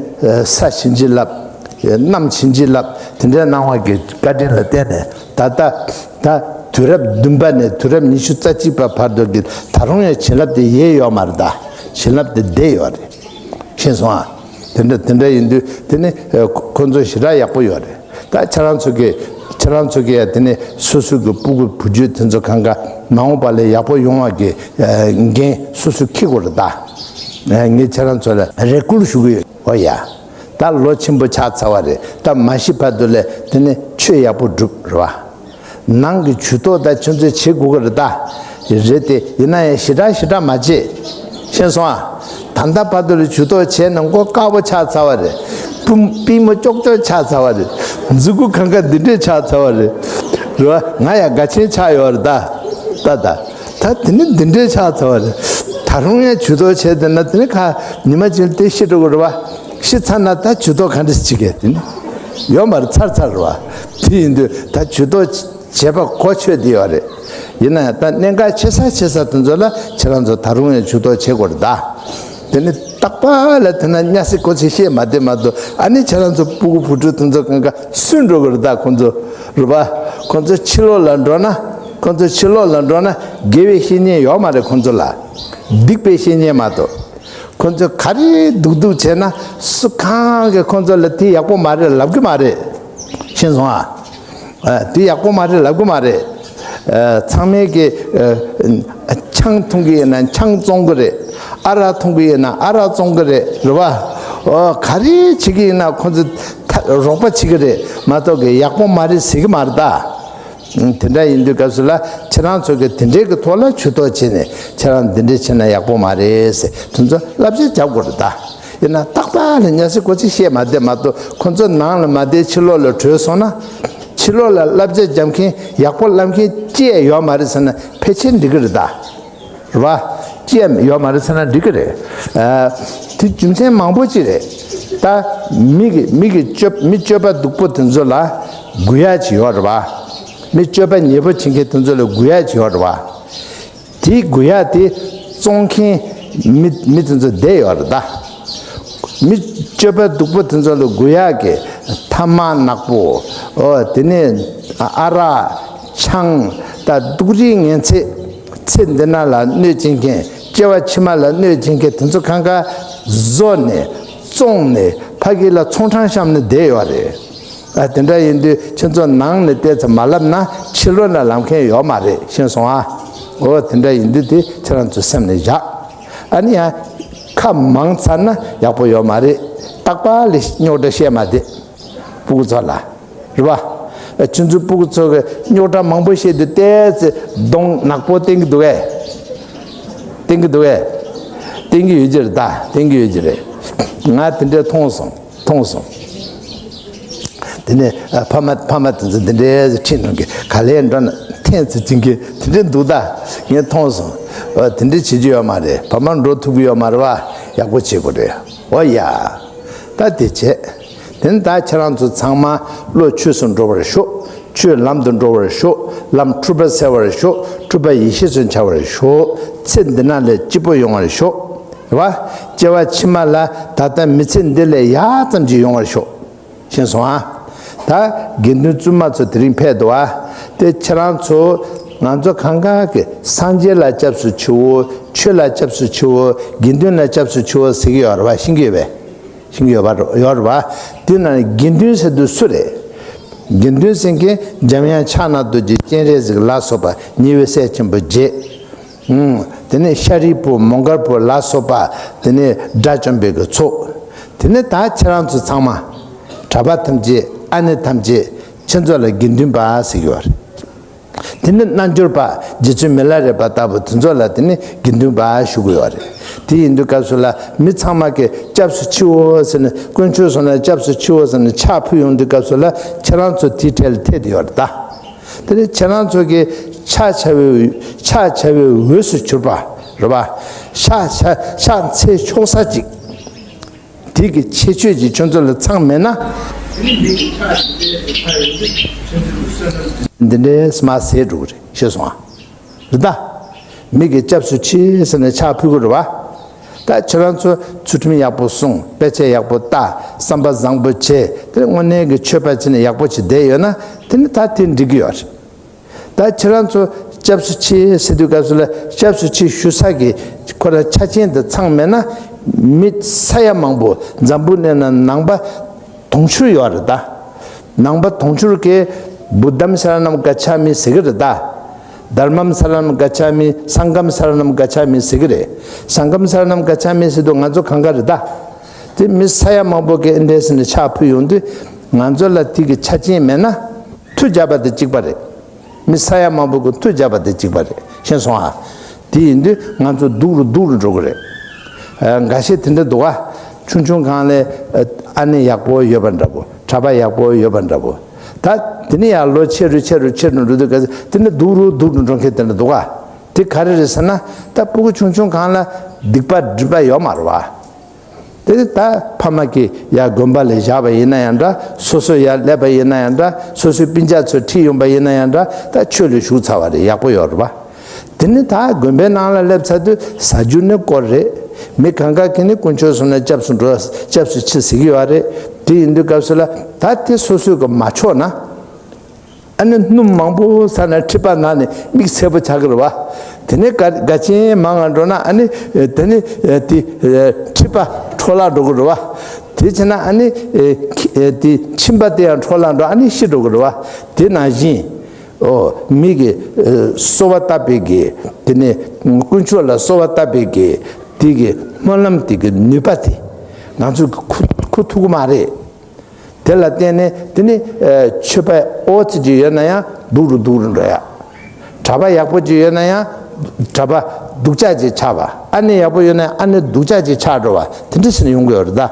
ས་བྱིན་གྱིས་བརླབས། གནམ་བྱིན་གྱིས་བརླབས། དེ་འདྲའི་གནང་བ་གི་བཀའ་དྲིན་ལ་བརྟེན་ནས་ད་ལྟ་ད་དུས་རབས་བདུན་པ་ནས་དུས་རབས་ཉི་ཤུ་རྩ་གཅིག་པ་བར་དུ་གི་ད་རུང་ཡང་བྱིན་རླབས་དེ་ཡལ་ཡོད་མ་རེད་ད། བྱིན་རླབས་དེ་བསྡད་ཡོད་རེད། ཤེས་སོང་ཨ། དེ་འདྲ་དེ་འདྲ་ཡིན་དུས་དེ་ནི་ཁོ་ཁོ་ཚོ་ཞེ་དྲག་ཡག་པོ་ཡོད་རེད། ད་ཁྱེད་རང་ཚོ་གི་ཁྱེད་རང་ཚོ་གི་ཡ་དེ་ནི་སོ་སོ་གི་སྤུ་གུ་བུ་རྒྱུད་དེ་ཚོ་གང་ག་མ་འོངས་པ་ལ་ཡག་པོ་ཡོང་བ་གི་འགན་སོ་སོ་འཁྱེར་དགོས་རེད་ད། ངས་ཁྱེད་རང་ཚོ་ལ་རེ་སྐུལ་ཞུ་གི་ཡོད། ཨོ་ཡ། ད་ལོ་ཆེན་པོ་ཆགས་ཚར་བ་རེད། ད་མ་ཤི་བར་དུ་ལ་དེ་ནི་ཆོས་ཡག་པོ་སྒྲུབ་རེད་བ། ནང་གི་ཇུས་གཏོགས་ད་ཁྱོད་ཚོས་བྱེད་དགོས་ཀྱི་རེད་ད། རེད་དེ་ཡིན་ན་ཡང་ཞེ་དྲག་ཞེ་དྲག་མ་བྱེད། ཤེས་སོང་ཨ། ད་ལྟ་བར་དུ་ལ་ཇུས་གཏོགས་བྱས་ན་མགོ་དཀར་པོ་ཆགས་ཚར་བ་རེད། པུ་པུས་མོ་ཀྱོག་ཀྱོག་ཆགས་ཚར་བ་རེད། མཛུ་གུ་གང་ག་འདི་འདྲས་ཆགས་ཚར་བ་རེད། རེད་བ། ང་ཡང་དགའ་ཆེན་ཆགས་ཡོད་རེད་ད། ད་ད། ད་དེ་ནི་འདི་འདྲས་ཆགས་ཚར་བ་རེད། ད་རུང་ཡང་ཇུས་གཏོགས་བྱས་བསྡད་ན་དེ་ནི་ཁ་ཉི་མ་གཅིག་དེ་ཤི་འགྲོ་གི་རེད་བ། ཤི་ཚར་ན་ད་ཇུས་གཏོགས་ག་འདྲས་བྱེད་གི་དེ་ནི་ཡོད་མ་རེད། ཚར་ཚར་རེད་བ། དེ་ཡིན་དུས་ད་ཇུས་གཏོགས་བྱེད་པ་གོ་ཆོད་དེ་ཡོད་རེད། ཡིན་ན་ཡང་ད་གནད་འགག་ཆེ་ས་ཆེ་ས་དེ་ཚོ་ལ་ཁྱེད་རང་ཚོ་ད་རུང་ཡང་ཇུས་གཏོགས་བྱེད་དགོས་རེད་ད། དེ་ནི་རྟག་པ་ལ་དེ་ན་སྙ་སི་གོ་ཚིག་བཤད་མ་བསྡད་མ་གཏོགས། ཨ་ནི་ཁྱེད་རང་ཚོ་སྤུ་གུ་བུ་ཕྲུག་དེ་ཚོ་གང་ག་སུན་འགྲོ་གི་རེད་ད་ཁོང་ཚོ། རེད་པ། ཁོང་ཚོ་ཕྱི་ལོགས་ལ་འགྲོ་ན། ཁོང་ཚོ་ཕྱི་ལོགས་ལ་འགྲོ་ན་དགེ་བའི་བཤེས་གཉེན་ཡོད་མ་རེད་ཁོང་ཚོ་ལ། སྡིག་པའི་བཤེས་གཉེན་མ་གཏོགས། ཁོང་ཚོས་ག་རེ་སྡུག་སྡུག་བྱས་ན་སུ་གང་གིས་ཁོང་ཚོ་ལ་དེ་ཡག་པོ་མ་རེད་ལབ་གི་མ་རེད། ཤེས་སོང་ཨ། ཨ། དེ་ཡག་པོ་མ་རེད་ལབ་གི་མ་རེད། ཨ། ཚང་མས་ཀྱི། ཨ། ཆང་འཐུང་གི་ཡིན་ན་ཆང་བཙོང་གི་རེད། ཨ་རག་འཐུང་གི་ཡིན་ན་ཨ་རག་བཙོང་གི་རེད། རེད་པ། ཨོ། ག་རེ་བྱེད་ཀྱི་ཡིན་ན་ཁོང་ཚོ་ད་རོགས་པ་བྱེད་ཀྱི་རེད་མ་གཏོགས་ཀྱི་ཡག་པོ་མ་རེད་ཟེར་གི་མ་རེད་ད། དེ་འདྲ་ཡིན་དུས་སྐབས་སུ་ལ་ཁྱེད་རང་ཚོ་གི་དེ་འདྲའི་གི་ཐོག་ལ་ཇུས་གཏོགས་བྱས་ནས་ཁྱེད་རང་འདི་འདྲ་བྱས་ན་ཡག་པོ་མ་རེད་ཟེར་དེ་ཚོ་བསླབ་བྱ་རྒྱག་དགོས་རེད་ད། ཡིན་ན་རྟག་པ་ལ་སྙ་སི་གོ་ཚིག་བཤད་མ་བསྡད་མ་གཏོགས་ཁོ་ཚོ་ནང་ལ་མ་བསྡད་ཕྱི་ལོགས་ལ་བྲོས་སོང་ན། ཕྱི་ལོགས་ལ་བསླབ་བྱ་སྦྱང་མཁན་ཡག་པོ་བསླབ་མཁན་ཅི་ཡང་ཡོད་མ་རེད་ཟེར་ན་ཕལ་ཆེར་འགྲིག་གི་རེད་ད། རེད་བ། ཅི་ཡང་ཡོད་མ་རེད་ཟེར་ན་འགྲིག་གི་རེད། ཨ། དེ་རྒྱུ་མཚན་མང་པོ་ཅིག་རེད། ད་མི་གི་མི་གི་སྤྱོད་མི་སྤྱོད་པ་སྡུག་པོ་དེ་ཚོ་ལ་གུ་ཡངས་ཅིག་ཡོད་རེད་བ། མི་སྤྱོད་པ་ཉེས་པོ་བྱེད་མཁན་དེ་ཚོ་ལ་གུ་ཡངས་ཅིག་ཡོད་རེད་བ། དེའི་གུ་ཡངས་དེ་བཙོང་མཁན་མི་མི་དེ་ཚོ་བསྡད་ཡོད་རེད་ད། མི་སྤྱོད་པ་སྡུག་པོ་དེ་ཚོ་ལ་གུ་ཡངས་ཀྱི་ཐ་མག་ནག་པོ། ཨོ་དེ་ནས་ཨ་རག་ཆང་ད་སྡུག་རུས་ངན་ཚད། ཚེ་འདི་ན་ལ་གནོད་སྦྱིན་མཁན། སྐྱེ་བ་ཕྱི་མ་ལ་གནོད་སྦྱིན་མཁན་དེ་ཚོ་གང་ག་བཟོ་ནས་བཙོང་ནས་ཕ་གི་ལ་ཚོང་ཁྲང་བཤམས་ནས་བསྡད་ཡོད་རེད། ཨ་དེ་འདྲ་ཡིན་དུས་ཁྱེད་ཚོ་ནང་ནས་བལྟས་ཚེ་མ་ལབ་ན་ཕྱི་ལོགས་ན་ལབ་མཁན་ཡོད་མ་རེད་ཤེས་སོང་ཨ། འོ་དེ་འདྲ་ཡིན་དུས་དེ་ཁྱེད་རང་ཚོ་སེམས་ནས་བཞག་ཨ་ནི་ཡང་ཁ་མང་ཚར་ན་ཡག་པོ་ཡོད་མ་རེད། རྟག་པར་ལས་རྙོག་དྲ་བཤད་མ་བསྡད། སྤུ་གུ་ཚོ་ལ། རེད་པ། ཁྱེད་ཚོའི་སྤུ་གུ་ཚོ་གི་རྙོག་དྲ་མང་པོ་བཤད་དུས་ཏོག་ཙམ་གདོང་ནག་པོ་བསྟན་གི་འདུག་གས། བསྟན་གི་འདུག་གས། བསྟན་གི་ཡོད་ཀྱི་རེད་ད། བསྟན་གི་ཡོད་ཀྱི་རེད། ང་དེ་འདྲས་མཐོང་སོང་། མཐོང་སོང་། དེ་ནས་ཨ་ཕ་མ་ཕ་མ་དེ་ཚོ་འདི་འདྲས་ཁྲིད་གནང་གི་ག་ལེར་འགྲོ་ན་ཐེངས་ཚོ་བྱིན་གི་དེ་འདྲས་འདུག་ད། ངས་མཐོང་སོང་། ཨ་དེ་འདྲས་བྱེད་རྒྱུ་ཡོད་མ་རེད། ཕ་མ་འགྲོ་ཐུབ་གི་ཡོད་མ་རེད་བ། ཡག་པོ་བྱེད་དགོས་རེད། འོ་ཡ། ད་དེ་བྱས། དེ་ནས་ད་ཁྱེད་རང་ཚོ་ཚང་མ་བློ་ཆོས་སུ་འགྲོ་བར་ཤོག་ཆོས་ལམ་དུ་འགྲོ་བར་ཤོག་ལམ་འཁྲུལ་པ་སེལ་བར་ཤོག་འཁྲུལ་པ་ཡེ་ཤེས་སུ་འཆར་བར་ཤོག་ཚེ་འདི་ན་ལས་སྐྱིད་པོ་ཡོང་བར་ཤོག་རེད་བ། སྐྱེ་བ་ཕྱི་མ་ལ་ད་ལྟ་མི་ཚེ་འདི་ལས་ཡག་ཙམ་ཅིག་ཡོང་བར་ཤོག་ཤེས་སོང་ཨ། ད་དགེ་འདུན་བཙུན་མ་ཚོ་དེ་རིང་ཕེབས་འདུག་ཨ། དེ་ཁྱེད་རང་ཚོ་ང་ཚོ་གང་ག་གི་སངས་རྒྱས་ལ་སྐྱབས་སུ་མཆིའོ། ཆོས་ལ་སྐྱབས་སུ་མཆིའོ། དགེ་འདུན་ལ་སྐྱབས་སུ་མཆིའོ་ཟེར་གི་ཡོད་རེད་བ། ཤེས་ཀྱི་ཡོད་པས། ཤེས་ཀྱི་ཡོད་པ་རེད། ཡོད་རེད་བ། དེ་ན་དགེ་འདུན་ཟེར་དུས་སུ་རེད། དགེ་འདུན་ཟེར་མཁན་འཇམ་དབྱངས་ཕྱག་ན་རྡོ་རྗེ་སྤྱན་རས་གཟིགས་ལ་སོགས་པ་ཉེ་བའི་སྲས་ཆེན་པོ་བརྒྱད། ཨུམ། དེ་ནས་ཤཱ་རིའི་བུ་མོའུ་འགལ་བུ་ལ་སོགས་པ་དེ་ནས་དགྲ་བཅོམ་པའི་གི་ཚོགས། དེ་ནས་ད་ཁྱེད་རང་ཚོ་ཚང་མ་གྲྭ་པ་ཐམས་ཅད་ཨ་ནེ་ཐམས་ཅད་ཁྱེད་ཚོ་ལ་དགེ་འདུན་པ་ཟེར་གྱི་ཡོད་རེད། དེ་ནས་རྣལ་འབྱོར་པ་རྗེ་བཙུན་མི་ལ་རས་པ་ལྟ་བུ་དེ་ཚོ་ལ་དེ་ནས་དགེ་འདུན་པ་ཞུ་གི་ཡོད་རེད། དེ་ཡིན་དུས་སྐབས་སུ་ལ་མི་ཚང་མ་གི་སྐྱབས་སུ་མཆིའོ་ཟེར་ནས་དཀོན་མཆོག་གསུམ་ལ་སྐྱབས་སུ་མཆིའོ་ཟེར་ནས་ཕྱག་ཕུལ་ཡོང་དུས་སྐབས་སུ་ལ་ཁྱེད་རང་ཚོ་དེའི་གྲལ་ལ་ཐེ་དེ་ཡོད་རེད་ད། དེ་ནས་ཁྱེད་རང་ཚོ་གི་ཕྱག་བྱ་བའི་ཕྱག་བྱ་བའི་འོས་སུ་གྱུར་པ་རེད་པ། ཕྱག་ཕྱག་ཕྱག་འཚལ་ཆོག་ས་ཅིག་དེ་གི་ཁྱད་ཆོས་ཀྱི་ཁྱོད་ཚོ་ལ་ཚང་མེད་ན། འདི་འདྲའི་མ་ཟེར་འགྲོ་གི་རེད་ཤེས་སོང་ཨ། རེད་ད། མི་གི་སྐྱབས་སུ་མཆི་ཟེར་ནས་ཕྱག་ཕུལ་གི་རེད་བ། ད་ཁྱེད་རང་ཚོ་ཚུལ་ཁྲིམས་ཡག་པོ་སྲུང་། དཔེ་ཆ་ཡག་པོ་ལྟ། བསམ་པ་བཟང་པོ་བྱེད། དེ་དངོས་གནས་ཀྱི་ཆོས་པ་བྱས་ནས་ཡག་པོ་བྱས་བསྡད་ཡོད་ན་དེ་ནི་ད་དེ་འགྲིག་གི་ཡོད་རེད། ད་ཁྱེད་རང་ཚོ་སྐྱབས་སུ་མཆི་ཟེར་དུས་སྐབས་སུ་ལ་སྐྱབས་སུ་མཆི་ཞུ་ས་གི་ཁོ་ར་ཆ་རྐྱེན་དེ་ཚང་མེད་ན་མི་ས་ཡ་མང་པོ་འཛམ་བུ་གླིང་ན་ནང་པ་དུང་ཕྱུར་ཡོད་རེད་ད། ནང་པ་དུང་ཕྱུར་གི་བུདྡྷམ་སར་ཎམ་ག་ཆ་མི་ཟེར་གི་རེད་ད། དྷརྨམ་སར་ཎམ་ག་ཆ་མི། སངྒྷམ་སར་ཎམ་ག་ཆ་མི་ཟེར་གི་རེད། སངྒྷམ་སར་ཎམ་ག་ཆ་མི་ཟེར་དུས་ང་ཚོ་གང་ག་རེད་ད། དེ་མི་ས་ཡ་མང་པོ་གི་ཨེ་འདྲས་ཟེར་ནས་ཕྱག་ཕུལ་ཡོང་དུས་ང་ཚོ་ལ་དེ་གི་ཆ་རྐྱེན་མེད་ན་མཐུ་རྒྱབ་པ་དེ་གཅིག་པ་རེད། མི་ས་ཡ་མང་པོ་གི་མཐུ་རྒྱབ་པ་དེ་གཅིག་པ་རེད། ཤེས་སོང་ཨ། དེ་ཡིན་དུས་ང་ཚོ་སྡུག་རུ་སྡུག་རུ་འགྲོ་གི་རེད། ཨ། འགའ་ཤས་དེ་འདྲ་འདུག་ཨ། ཆུང་ཆུང་སྒང་ལ་ཨ་ནེ་ཡག་པོ་ཡོད་པ་འདྲ་པོ། གྲྭ་པ་ཡག་པོ་ཡོད་པ་འདྲ་པོ། ད་དེ་ནས་ཡང་ལོ་ཆེ་རུ་ཆེ་རུ་ཆེ་རུ་འགྲོ་དུས་ག་ཚོད་དེ་ནས་སྡུག་རུ་སྡུག་རུ་འགྲོ་མཁན་དེ་འདྲ་འདུག་ཨ། དེ་ག་རེ་རེད་ཟེར་ན། ད་སྤུ་གུ་ཆུང་ཆུང་སྒང་ལ་སྡིག་པ་སྒྲིབ་པ་ཡོད་མ་རེད་བ། དེ་ད་ཕ་མ་གིས་ཡར་དགོན་པ་ལ་བཞག་པ་ཡིན་ན་ཡང་འདྲ། སོ་སོ་ཡར་སླེབས་པ་ཡིན་ན་ཡང་འདྲ། སོ་སོའི་སྤུན་ཀྱག་ཚོ་ཁྲིད་ཡོང་པ་ཡིན་ན་ཡང་འདྲ། ད་ཆོས་ལ་ཞུགས་ཚར་བ་རེད། ཡག་པོ་ཡོད་རེད་པ། དེ་ནི་ད་དགོན་པའི་ནང་ལ་སླེབས་ཚར་དུས་ཟ་རྒྱུ་ནི་དཀོར་རེད། མི་གང་ག་གིས་ནི་དཀོན་མཆོག་གསུམ་ལ་སྐྱབས་སུ་འགྲོ། སྐྱབས་སུ་མཆི་ཟེར་གྱི་ཡོད་རེད། དེ་ཡིན་དུས་སྐབས་སུ་ལ་ད་དེ་སོ་སོས་གི་མ་ཆོག་ན། ཨ་ནི་སྣུམ་མང་པོ་ཟ་ནས་མཁྲིས་པ་ན་ནས་མིག་སེར་པོ་ཆགས་ཀྱི་རེད་བ། དེ་ནས་དགའ་དགའ་ཆེན་མང་ང་འགྲོ་ན་ཨ་ནི་དེ་ནི་དེ་མཁྲིས་པ་འཕྲོ་བརླག་འགྲོ་གི་རེད་བ། དེ་བྱས་ན་ཨ་ནི་དེ་མཆིན་པ་དེ་ཡང་འཕྲོ་བརླག་འགྲོ། ཨ་ནི་ཤི་འགྲོ་གི་རེད་བ། དེ་ནང་བཞིན་ཨོ་མི་གི་གསོལ་བ་བཏབ་པའི་གི་དེ་ནས་དཀོན་མཆོག་ལ་གསོལ་བ་བཏབ་པའི་གི་དེ་གི་སྨོན་ལམ་དེ་གི་ནུས་པ་དེ་ང་ཚོས་གི་འཁུར་འཁུར་ཐུབ་ཀྱི་མ་རེད། དེ་ལ་བརྟེན་ནས་དེ་ནི་ཆོས་པ་ཨོ་ཙི་ཅིག་ཡོད་ན་ཡང་སྡུག་རུ་སྡུག་རུ་འགྲོ་ཡ། གྲྭ་པ་ཡག་པོ་ཅིག་ཡོད་ན་ཡང་གྲྭ་པ་སྡུག་ཅག་ཅིག་ཆགས་པ། ཨ་ནེ་ཡག་པོ་ཡོད་ན་ཡང་ཨ་ནེ་སྡུག་ཅག་ཅིག་ཆགས་འགྲོ་བ། དེ་འདྲ་ཞིག་ཡོང་གི་ཡོད་རེད་ད།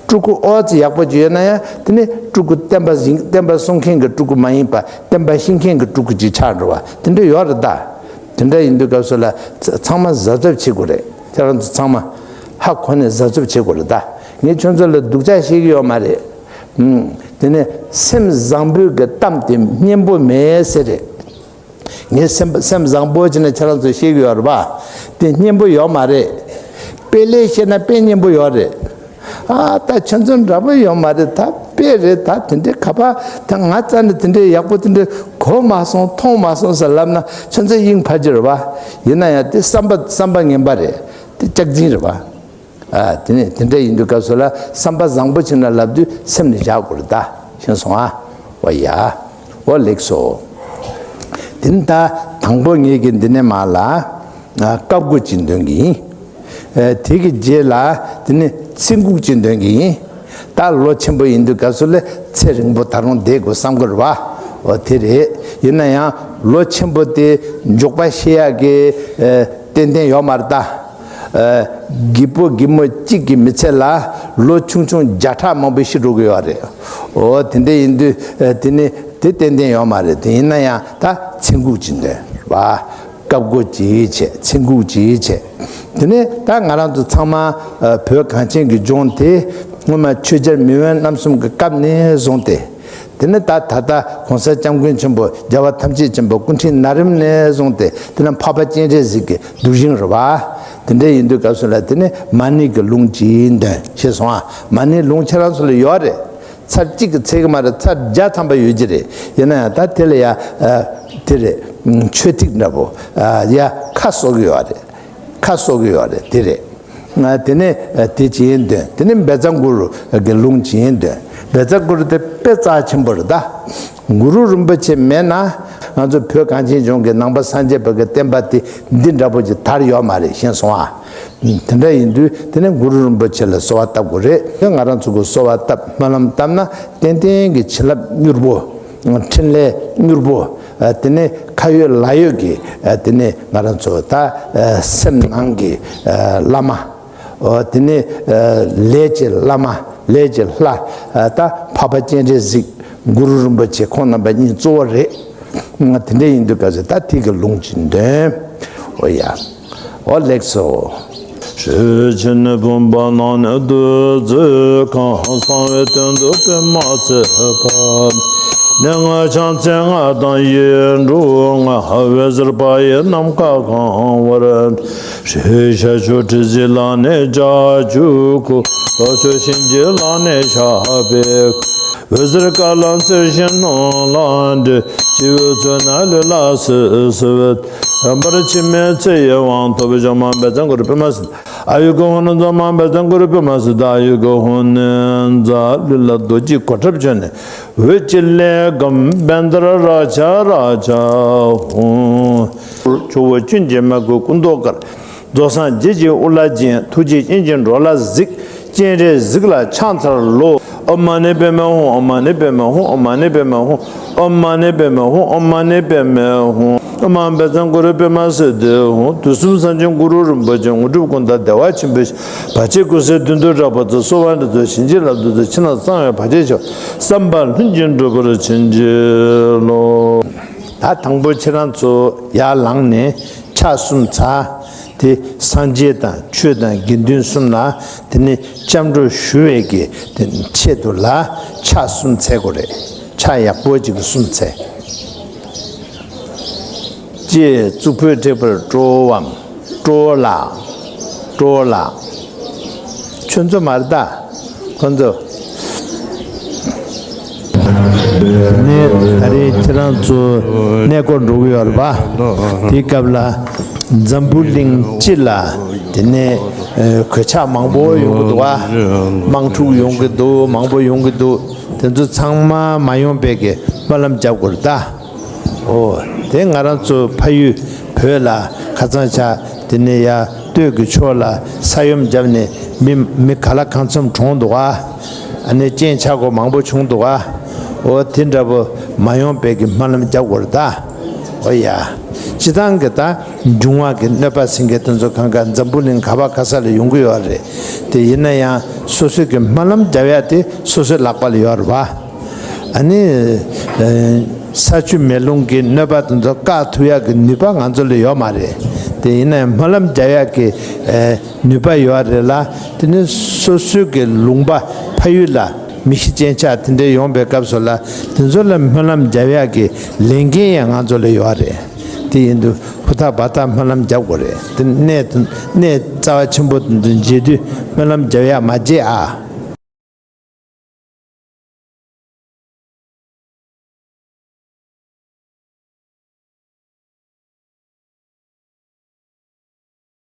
སྤྲུལ་སྐུ་ཨོ་ཙི་ཡག་པོ་ཅིག་ཡོད་ན་ཡང་དེ་ནི་སྤྲུལ་སྐུ་བསྟན་པ་བཞིན་བསྟན་པ་སྲུང་མཁན་གྱི་སྤྲུལ་སྐུ་མ་ཡིན་པ་བསྟན་པ་བཤིག་མཁན་གྱི་སྤྲུལ་སྐུ་ཅིག་ཆགས་འགྲོ་བ་དེ་འདྲ་ཡོད་རེད་ད། དེ་འདྲ་ཡིན་དུས་སྐབས་སུ་ལ་ཚ་ཚང་མ་གཟབ་གཟབ་བྱེད་དགོས་རེད། ཁྱེད་རང་ཚོ་ཚང་མ་ཧ་གོ་ནས་གཟབ་གཟབ་བྱེད་དགོས་རེད་ད། ངས་ཁྱོད་ཚོ་ལ་སྡུག་ཅག་བཤད་ཀྱི་ཡོད་མ་རེད། ཨུམ། དེ་ནས་སེམས་བཟང་པོའི་གི་གཏམ་དེ་སྙན་པོ་མེད་ཟེར་རེད། ངས་སེམས་སེམས་བཟང་པོ་བྱས་ནས་ཁྱེད་རང་ཚོ་བཤད་ཀྱི་ཡོད་རེད་པ། དེ་སྙན་པོ་ཡོད་མ་རེད། དཔེ་ལས་བཤད་ན་དཔེ་སྙན་པོ་ཡོད་རེད། ཨ་ད་ཁྱོད་ཚོ་འདྲ་པོ་ཡོད་མ་རེད། ད་དཔེ་རེད། ད་དེ་འདྲའི་ཁ་པར་ད་ང་རྩ་ནས་དེ་འདྲའི་ཡག་པོ་དེ་འདྲའི་གོ་མ་སོང་མཐོང་མ་སོང་ཟེར་ལབ་ན་ཁྱོད་ཚོ་དབྱིངས་འཕར་གྱི་རེད་པ། ཡིན་ན་ཡང་དེ་བསམ་པ་བསམ་པ་ངན་པ་རེད། དེ་སྐྱག་རྫུན་རེད་པ། ཨ་དེ་ནས་དེ་འདྲ་ཡིན་དུས་སྐབས་སུ་ལ་བསམ་པ་བཟང་པོ་བྱས་ན་ལབ་དུས་སེམས་ནས་བཞག་དགོས་རེད་ད། ཤེས་སོང་ཨ། འོ་ཡ། འོ་ལེགས་སོ། དེ་ནི་ད་དང་པོ་ངེད་ཀྱི་འདི་ནས་མར་ལ་ཨ་བཀའ་བསྒོ་ཅིག་འདོན་གྱི་ཡིན། ཨ་དེ་གི་རྗེས་ལ་དེ་ནི་ཚིག་འགུག་ཅིག་འདོན་གྱི་ཡིན། ད་ལོ་ཆེན་པོ་ཡིན་དུས་སྐབས་སུ་ལ་ཚེ་རིང་པོ་ད་རུང་བསྡད་དགོས་བསམ་གྱི་རེད་པ། འོ་དེ་རེད། ཡིན་ན་ཡང་ལོ་ཆེན་པོ་དེ་མགྱོགས་པ་ཤི་ཡག་གི་ཨ་ཏན་ཏན་ཡོད་མ་རེད་ད། ཨ་རྒད་པོ་རྒད་མོ་གཅིག་གི་མི་ཚེ་ལ་ལོ་ཆུང་ཆུང་བརྒྱ་ཕྲག་མང་པོ་ཤི་འགྲོ་གི་ཡོད་རེད། འོ་དེ་འདྲ་ཡིན་དུས་ཨ་དེ་ནི་དེ་ཏན་ཏན་ཡོད་མ་རེད། དེ་ཡིན་ན་ཡང་ད་ཚིག་འགུག་ཅིག་འདོན་རེད་པ། བཀའ་བསྒོ་ཅིག་བྱས། ཚིག་འགུག་ཅིག་བྱས། དེ་ནས་ད་ང་རང་ཚོ་ཚང་མ་ཨ་བོད་གངས་ཅན་གྱི་ལྗོངས་དེ་སྔོན་མ་ཆོས་རྒྱལ་མེས་དབོན་རྣམ་གསུམ་གྱི་སྐབས་ནས་བཟུང་སྟེ། དེ་ནས་ད་ད་ལྟ་གོང་ས་སྐྱབས་མགོན་ཆེན་པོ་རྒྱལ་བ་ཐམས་ཅད་མཁྱེན་པ་སྐུ་ཕྲེང་ན་རིམ་ནས་བཟུང་སྟེ་དེ་ནས་འཕགས་པ་སྤྱན་རས་གཟིགས་ཀྱི་གདུལ་ཞིང་རེད་པ། དེ་འདྲ་ཡིན་དུས་སྐབས་སུ་ལ་དེ་ནས་མ་ཎི་གི་ལུང་ཅིག་འདོན་ཤེས་སོང་ཨ། མ་ཎི་ལུང་ཁྱེད་རང་ཚོ་ལ་ཡོད་རེད། ཚར་གཅིག་གི་ཚད་ཀྱི་མ་རེད། ཚར་བརྒྱ་ཐམ་པ་ཡོད་ཀྱི་རེད། ཡིན་ན་ཡང་ད་དེ་ལ་ཡ་ཨ་དེ་རེད། མཆོད་ཐིག་འདྲ་པོ་ཨ་ཡ་ཁ་གསོ་གི་ཡོད་རེད། ཁ་གསོ་གི་ཡོད་རེད། དེ་རེད། ང་དེ་ནས་ཨ་དེ་ཅིག་འདོན། དེ་ནས་བཛྲ་གུ་རུ་གི་ལུང་ཅིག་འདོན། བཛྲ་གུ་རུ་དེ་དཔེ་རྩ་ཆེན་པོ་རེད་ད། གུ་རུ་རིན་པོ་ཆེ་མེད་ན་ང་ཚོ་བོད་གངས་ཅན་ལྗོངས་ཀྱི་ནང་པ་སངས་རྒྱས་པ་གི་བསྟན་པ་དེ་འདི་འདྲ་པོ་ཅིག་དར་ཡོད་མ་རེད། ཤེས་སོང་ཨ། དེ་འདྲ་ཡིན་དུས་དེ་ནས་གུ་རུ་རིན་པོ་ཆེ་ལ་གསོལ་བ་བཏབ་དགོས་རེད། ང་རང་ཚོ་གི་གསོལ་བ་བཏབ་སྨོན་ལམ་བཏབ་ན་ཏན་ཏན་གྱི་བྱིན་རླབས་མྱུར་པོ། འཕྲིན་ལས་མྱུར་པོ། དེ་ནས་ཁ་ཡོད་ལག་ཡོད་ཀྱི་དེ་ནས་ང་རང་ཚོ་ད་སེམས་ནང་གི་བླ་མ། དེ་ནས་ལས་ཀྱི་བླ་མ། ལས་ཀྱི་ལྷ། ད་འཕགས་པ་སྤྱན་རས་གཟིགས། གུ་རུ་རིན་པོ་ཆེ་ཁོང་རྣམ་པ་གཉིས་གཙོ་བོ་རེད། དེ་འདྲ་ཡིན་དུས་སྐབས་སུ་ད་དེ་གི་ལུང་ཅིག་འདོན། འོ་ཡ། འོ་ལེགས་སོ། ཞུས་ཕྱིར་ནི་བུམ་པ་ནང་ནས་བདུད་རྩི་གང་། གསང་བའི་སྟེང་དུ་པདྨ་བརྩེགས་པ། གནས་ལྔ་ཕྱག་མཚན་ལྔ་དང་ཡིག་འབྲུ་ལྔ། འོད་ཟེར་འབར་བའི་ནམ་མཁའ་གང་བར། ཤར་ཕྱོགས་དྲི་ཟའི་ལ་ནི་བྱ་ཁྱུང་ཁུ། ལྷོ་ཕྱོགས་གཤིན་རྗེའི་ལ་ནི་ཞགས་པའི་ཁུ། འོད་ཟེར་དཀར་ལ་འཚེར་ཞིང་སྣང་ལ་འདྲེས། སྤྱི་བོས་མཚོན་ན་ལུས་ལ་སིབ་སིབ་འབར། འཆི་མེད་ཚེ་ཡི་དབང་ཐོབ། ཕྱག་མ་བཛྲ་གུ་རུ་པདྨ་སིདྡྷི། ཨ་ཡུ་གུ་ཧུ་ནི་ཕྱག་མ་བཛྲ་གུ་རུ་པདྨ་སིདྡྷི། ཨ་ཡུ་གུ་ཧུ་ནི་ཛཿ། ལུས་ལ་རྡོ་རྗེའི་གོ་ཁྲབ་གྱོན་ནས། འོད་ཀྱི་ལས་སྒམ་བཻ་ཌཱ་ར་ཙ་ར་ཙ་ཧཱུྃ། ཇོ་བོ་ཅུན་གྱི་མ་གུ་སྐུ་མདོག་དཀར། རྫོགས་སངས་རྒྱས་ཀྱི་དབུ་ལ་བརྒྱན། ཐུགས་རྗེའི་སྤྱན་གྱིས་འགྲོ་ལ་གཟིགས། སྤྱན་རས་གཟིགས་ལ་ཕྱག་འཚལ་ལོ། ཨོཾ་མ་ཎི་པདྨེ་ཧཱུྃ། ཨོཾ་མ་ཎི་པདྨེ་ཧཱུྃ། ཨོཾ་མ་ཎི་པདྨེ་ཧཱུྃ། ཨོཾ་མ་ཎི་པདྨེ་ཧཱུྃ། ཨོཾ་མ་ཎི་པདྨེ་ཧཱུྃ། ཨོཾ་མ་བཛྲ་གུ་རུ་པདྨ་སིདྡྷི་ཧཱུྃ། དུས་གསུམ་སངས་རྒྱས་གུ་རུ་རིན་པོ་ཆེ། དངོས་གྲུབ་ཀུན་བདག་བདེ་བ་ཆེན་པོའི་ཞིང་། བར་ཆད་ཀུན་སེལ་དོན་དུ་གྲགས་པ་སྩོལ། གསོལ་བ་འདེབས་སོ་བྱིན་གྱིས་བརླབ་ཏུ་གསོལ། ཕྱི་ནང་གསང་བའི་བར་ཆད་ཞི་བ། བསམ་པ་ལྷུན་གྱིས་འགྲུབ་པར་བྱིན་གྱིས་རློབས། ད་དང་པོ་ཁྱེད་རང་ཚོ་ཡར་ལངས་ནས་ཕྱག་གསུམ་འཚལ། དེ་སངས་རྒྱས་དང་ཆོས་དང་དགེ་འདུན་གསུམ་ལ་དེ་ནས་སྐྱབས་འགྲོ་ཞུ་བའི་གི་དེ་ཆེད་དུ་ལ་ཕྱག་གསུམ་འཚལ་དགོས་རེད། ཕྱག་ཡག་པོ་ཅིག་གསུམ་འཚལ། ཅེས་གཙུག་ཕུད་བྲེགས་པར་སྤྲོའམ། སྤྲོ་ལགས། སྤྲོ་ལགས། ཁྱོད་ཚོ་མ་རེད་ད། ཁོ་ཚོ། ནས་ད་རེས་ཁྱེད་རང་ཚོ་གནས་སྐོར་འགྲོ་གི་ཡོད་རེད་པ། དེའི་སྐབས་ལ་འཛམ་བུ་གླིང་སྤྱི་ལ་དེ་ནས་གོད་ཆག་མང་པོ་ཡོང་གི་འདུག་ཨ། དམག་འཁྲུག་ཡོང་གི་འདུག་མང་པོ་ཡོང་གི་འདུག་དེ་ཚོ་ཚང་མ་མ་ཡོང་པའི་གི་སྨོན་ལམ་རྒྱབ་དགོས་རེད་ད། ཨོ། དེ་ང་རང་ཚོ་ཕ་ཡུལ་བོད་ལ་ཁ་སང་ཆ་དེ་ནས་ཡ་སྟོད་ཀྱི་ཕྱོགས་ལ་ས་ཡོམ་བརྒྱབ་ནས་མི་མི་ག་ལ་གང་འཚམ་གྲོངས་འདུག་ཨ། ཨ་ནི་རྐྱེན་ཆག་སྒོ་མང་པོ་བྱུང་འདུག་ཨ། ཨོ་དེ་འདྲ་པོ་མ་ཡོང་པའི་གི་སྨོན་ལམ་རྒྱབ་དགོས་རེད་ད། ཨོ་ཡ། སྤྱི་བཏང་གི་ད་འབྱུང་བ་གི་གནོད་པ་ཟེར་མཁན་དེ་ཚོ་གང་ག་འཛམ་བུ་གླིང་ག་བ་ག་ས་ལ་ཡོང་གི་ཡོད་རེད། དེ་ཡིན་ན་ཡང་སོ་སོས་ཀྱི་སྨོན་ལམ་རྒྱབ་ཡ་དེ་སོ་སོའི་ལག་པ་ལ་ཡོད་རེད་བ། ཨ་ནི་ས་ཆུ་མེ་རླུང་གི་གནོད་པ་དེ་ཚོ་བཀག་ཐུབ་ཡ་གི་ནུས་པ་ང་ཚོ་ལ་ཡོད་མ་རེད། དེ་ཡིན་ན་ཡང་སྨོན་ལམ་རྒྱབ་ཡ་གི་ནུས་པ་ཡོད་རེད་ལ། དེ་ནི་སོ་སོའི་གི་ལུང་པ་ཕ་ཡུལ་ལ་མི་ཤི་རྐྱེན་ཆག་དེ་འདྲའི་ཡོང་པའི་སྐབས་སུ་ལ་དེ་ཚོ་ལ་སྨོན་ལམ་རྒྱབ་ཡ་གི་ལས་འགན་ཡང་ང་ཚོ་ལ་ཡོད་རེད། དེ་ཡིན་དུས་ཧུར་ཐག་འབད་ཐག་སྨོན་ལམ་རྒྱབ་དགོས་རེད། དེ་གནས་གནས་རྩ་བ་ཆེན་པོ་དེ་ཚོ་མཇལ་དུས་སྨོན་ལམ་རྒྱབ་ཡ་མ་བརྗེད་ཨ།